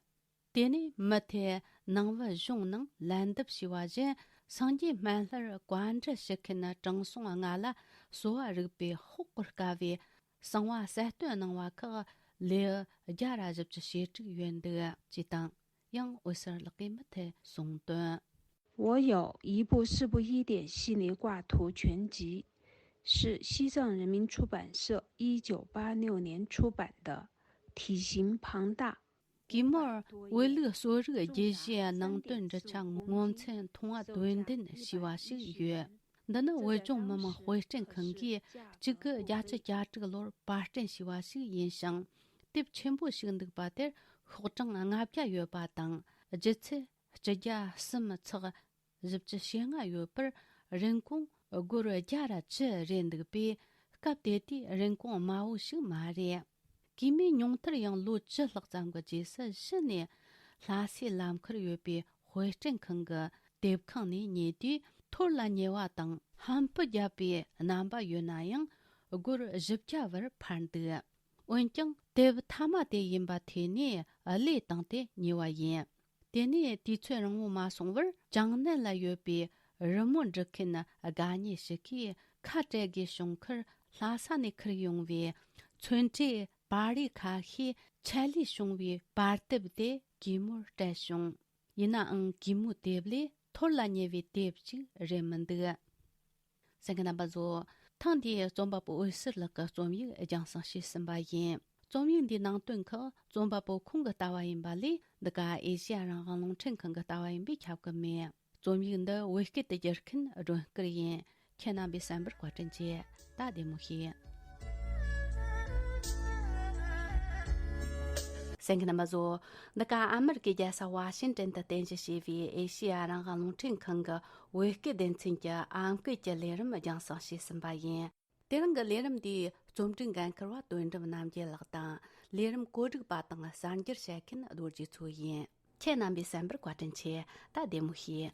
དེ་ནས་མུ་མཐུད་ནང་པའི་གཞུང་ནང་ལན་འདེབས་ཞུས་པ་བཞིན། སངས་རྒྱས་སྨན་བླར་བཀའ་འདྲི་ཞུ་མཁན་དྲང་སྲོང་ལྔ་ལ་གསོ་བ་རིག་པའི་ཧོག་གིས་དཀའ་བའི་གསང་བ་གསལ་སྟོན་གནང་བ་ཁག་ལེའུ་བརྒྱ་ར་བཞི་བཅུ་ཞེ་དྲུག་ཡོད་འདུག་ཅེས་དང་། ཡང་འོད་ཟེར་ལགས་ཀྱིས་མུ་མཐུད་གསུངས་དོན། 我有一部四部医典系列挂图全集，是西藏人民出版社一九八六年出版的，体型庞大。 གུས་མོར་བོད་ལུགས་གསོ་རིག་རྒྱུད་བཞིའི་ནང་དོན་འབྲི་ཆ་ངོ་མཚར་མཐོང་བ་དོན་ལྡན་ཞེས་པ་ཞིག་ཡོད། འདི་ནི་བོད་ལྗོངས་མི་དམངས་དཔེ་སྐྲུན་ཁང་གིས་གཅིག་དགུ་བརྒྱད་ཅུ་གྱ་དྲུག་ལོར་པར་སྐྲུན་བྱས་པ་ཞིག་ཡིན་ཞིང་། དེབ་ཆེན་པོ་ཞིག་འདུག་པ་དེར་ཤོག་གྲངས་ལྔ་བརྒྱ་ཡོད་པ་དང་། ལྗིད་ཚད་བཅུ་བརྒྱ་གསུམ་ཚེག་བཞི་བཅུ་ཞེ་ལྔ་ཡོད་པར། རིན་གོང་སྒོར་བརྒྱ་ར་བཅུ་རེད་འདུག་པས། སྐབས་དེ་དུས་རིན་གོང་དམའ་བོ་ཞིག་མ་རེད། གུས་མོས་ཉུང་མཐར་ཡང་ལོ་བཅུ་ལྷག་ཙམ་གྱི་རྗེས་སུ་གཞི་ནས་ལྷ་སའི་ལམ་ཁར་ཡོད་པའི་དཔེ་སྐྲུན་ཁང་གི་དེབ་ཁང་ནས་ཉོས་དུས། ཐོར་ལ་ཉེ་བ་དང་ཧམ་སྤུ་བརྒྱབ་པའི་རྣམ་པ་ཡོད་ན་ཡང་སྒོར་བཞི་བརྒྱ་བར་འཕར་འདུག་འོན་ཀྱང་དེབ་མཐའ་མ་དེ་ཡིན་པ་ཐོས་ནས་བློས་བཏང་སྟེ་ཉོས་པ་ཡིན། དེ་ནས་དུས་ཚོད་རིང་བོ་མ་སོང་བར། ཅང་ནན་ལ་ཡོད་པའི་རི་མོ་འབྲི་མཁན་དགའ་ཉེ་ཞིག་གིས་ཁ་བྲལ་དགོས་བྱུང་ཁར། ལྷ་ས་ནས་ཁུར་ཡོང་བའི་ཚོན་ཁྲིད་པར་རིས་ཁ་ཤས་ཆད་ལུས་བྱུང་བའི་པར་དེབ་དེ་གུས་མོར་སྤྲད་བྱུང་། ཡིན་ནའང་གུས་མོའི་དེབ་ལས་ཐོར་ལ་ཉེ་བའི་དེབ་ཅིག་རེད་མི་འདུག་གསན་མཁན་རྣམ་པ་ཚོ། ཐེངས་འདིའི་རྩོམ་པ་པོ་འོད་ཟེར་ལགས་ཀྱི་རྩོམ་ཡིག་རྒྱང་སྲིང་བྱས་ཟིན་པ་ཡིན། རྩོམ་ཡིག་འདིའི་ནང་དོན་ཁག་རྩོམ་པ་པོ་ཁོང་གི་ལྟ་བ་ཡིན་པ་ལས། འདི་ག་ཨེ་ཤེ་ཡ་རང་དབང་རླུང་འཕྲིན་ཁང་གི་ལྟ་བ་ཡིན་པས་ཁྱབ་ཀྱི་མེད། རྩོམ་ཡིག་འདི་བོད་སྐད་དུ་བསྒྱུར་མཁན་སྒྲོན་སྐུར་ཡིན། ཁྱེད་རྣམ་པས་གསན་པར་བཀའ་དྲིན་ཆེ། ད་བདེ་མོ་བྱོས། གསན་མཁན་རྣམ་པ་ཚོ། འདི་ག་ཨ་མེ་རི་ཀའི་རྒྱལ་ས་ཝ་ཤིང་ཏན་དུ་རྟེན་གཞི་བྱས་པའི་ཨེ་ཤེ་ཡ་རང་དབང་རླུང་འཕྲིན་ཁང་གི་བོད་སྐད་སྡེ་ཚན་གྱི་ཨམ་སྐད་ཀྱི་ལས་རིམ་རྒྱང་སྲིང་བྱས་ཟིན་པ་ཡིན། དེ་རིང་གི་ལས་རིམ་འདིའི་རྩོམ་སྒྲིག་འགན་འཁུར་བ་དོན་གྲུབ་རྣམ་རྒྱལ་ལགས་དང་། ལས་རིམ་བཀོད་སྒྲིག་པ་དང་གསར་འགྱུར་བཤད་མཁན་རྡོ་རྗེ་མཚོ་ཡིན། ཁྱེད་རྣམ་པས་གསན་པར་བཀའ་དྲིན་ཆེ། ད་བདེ་མོ་བྱོས།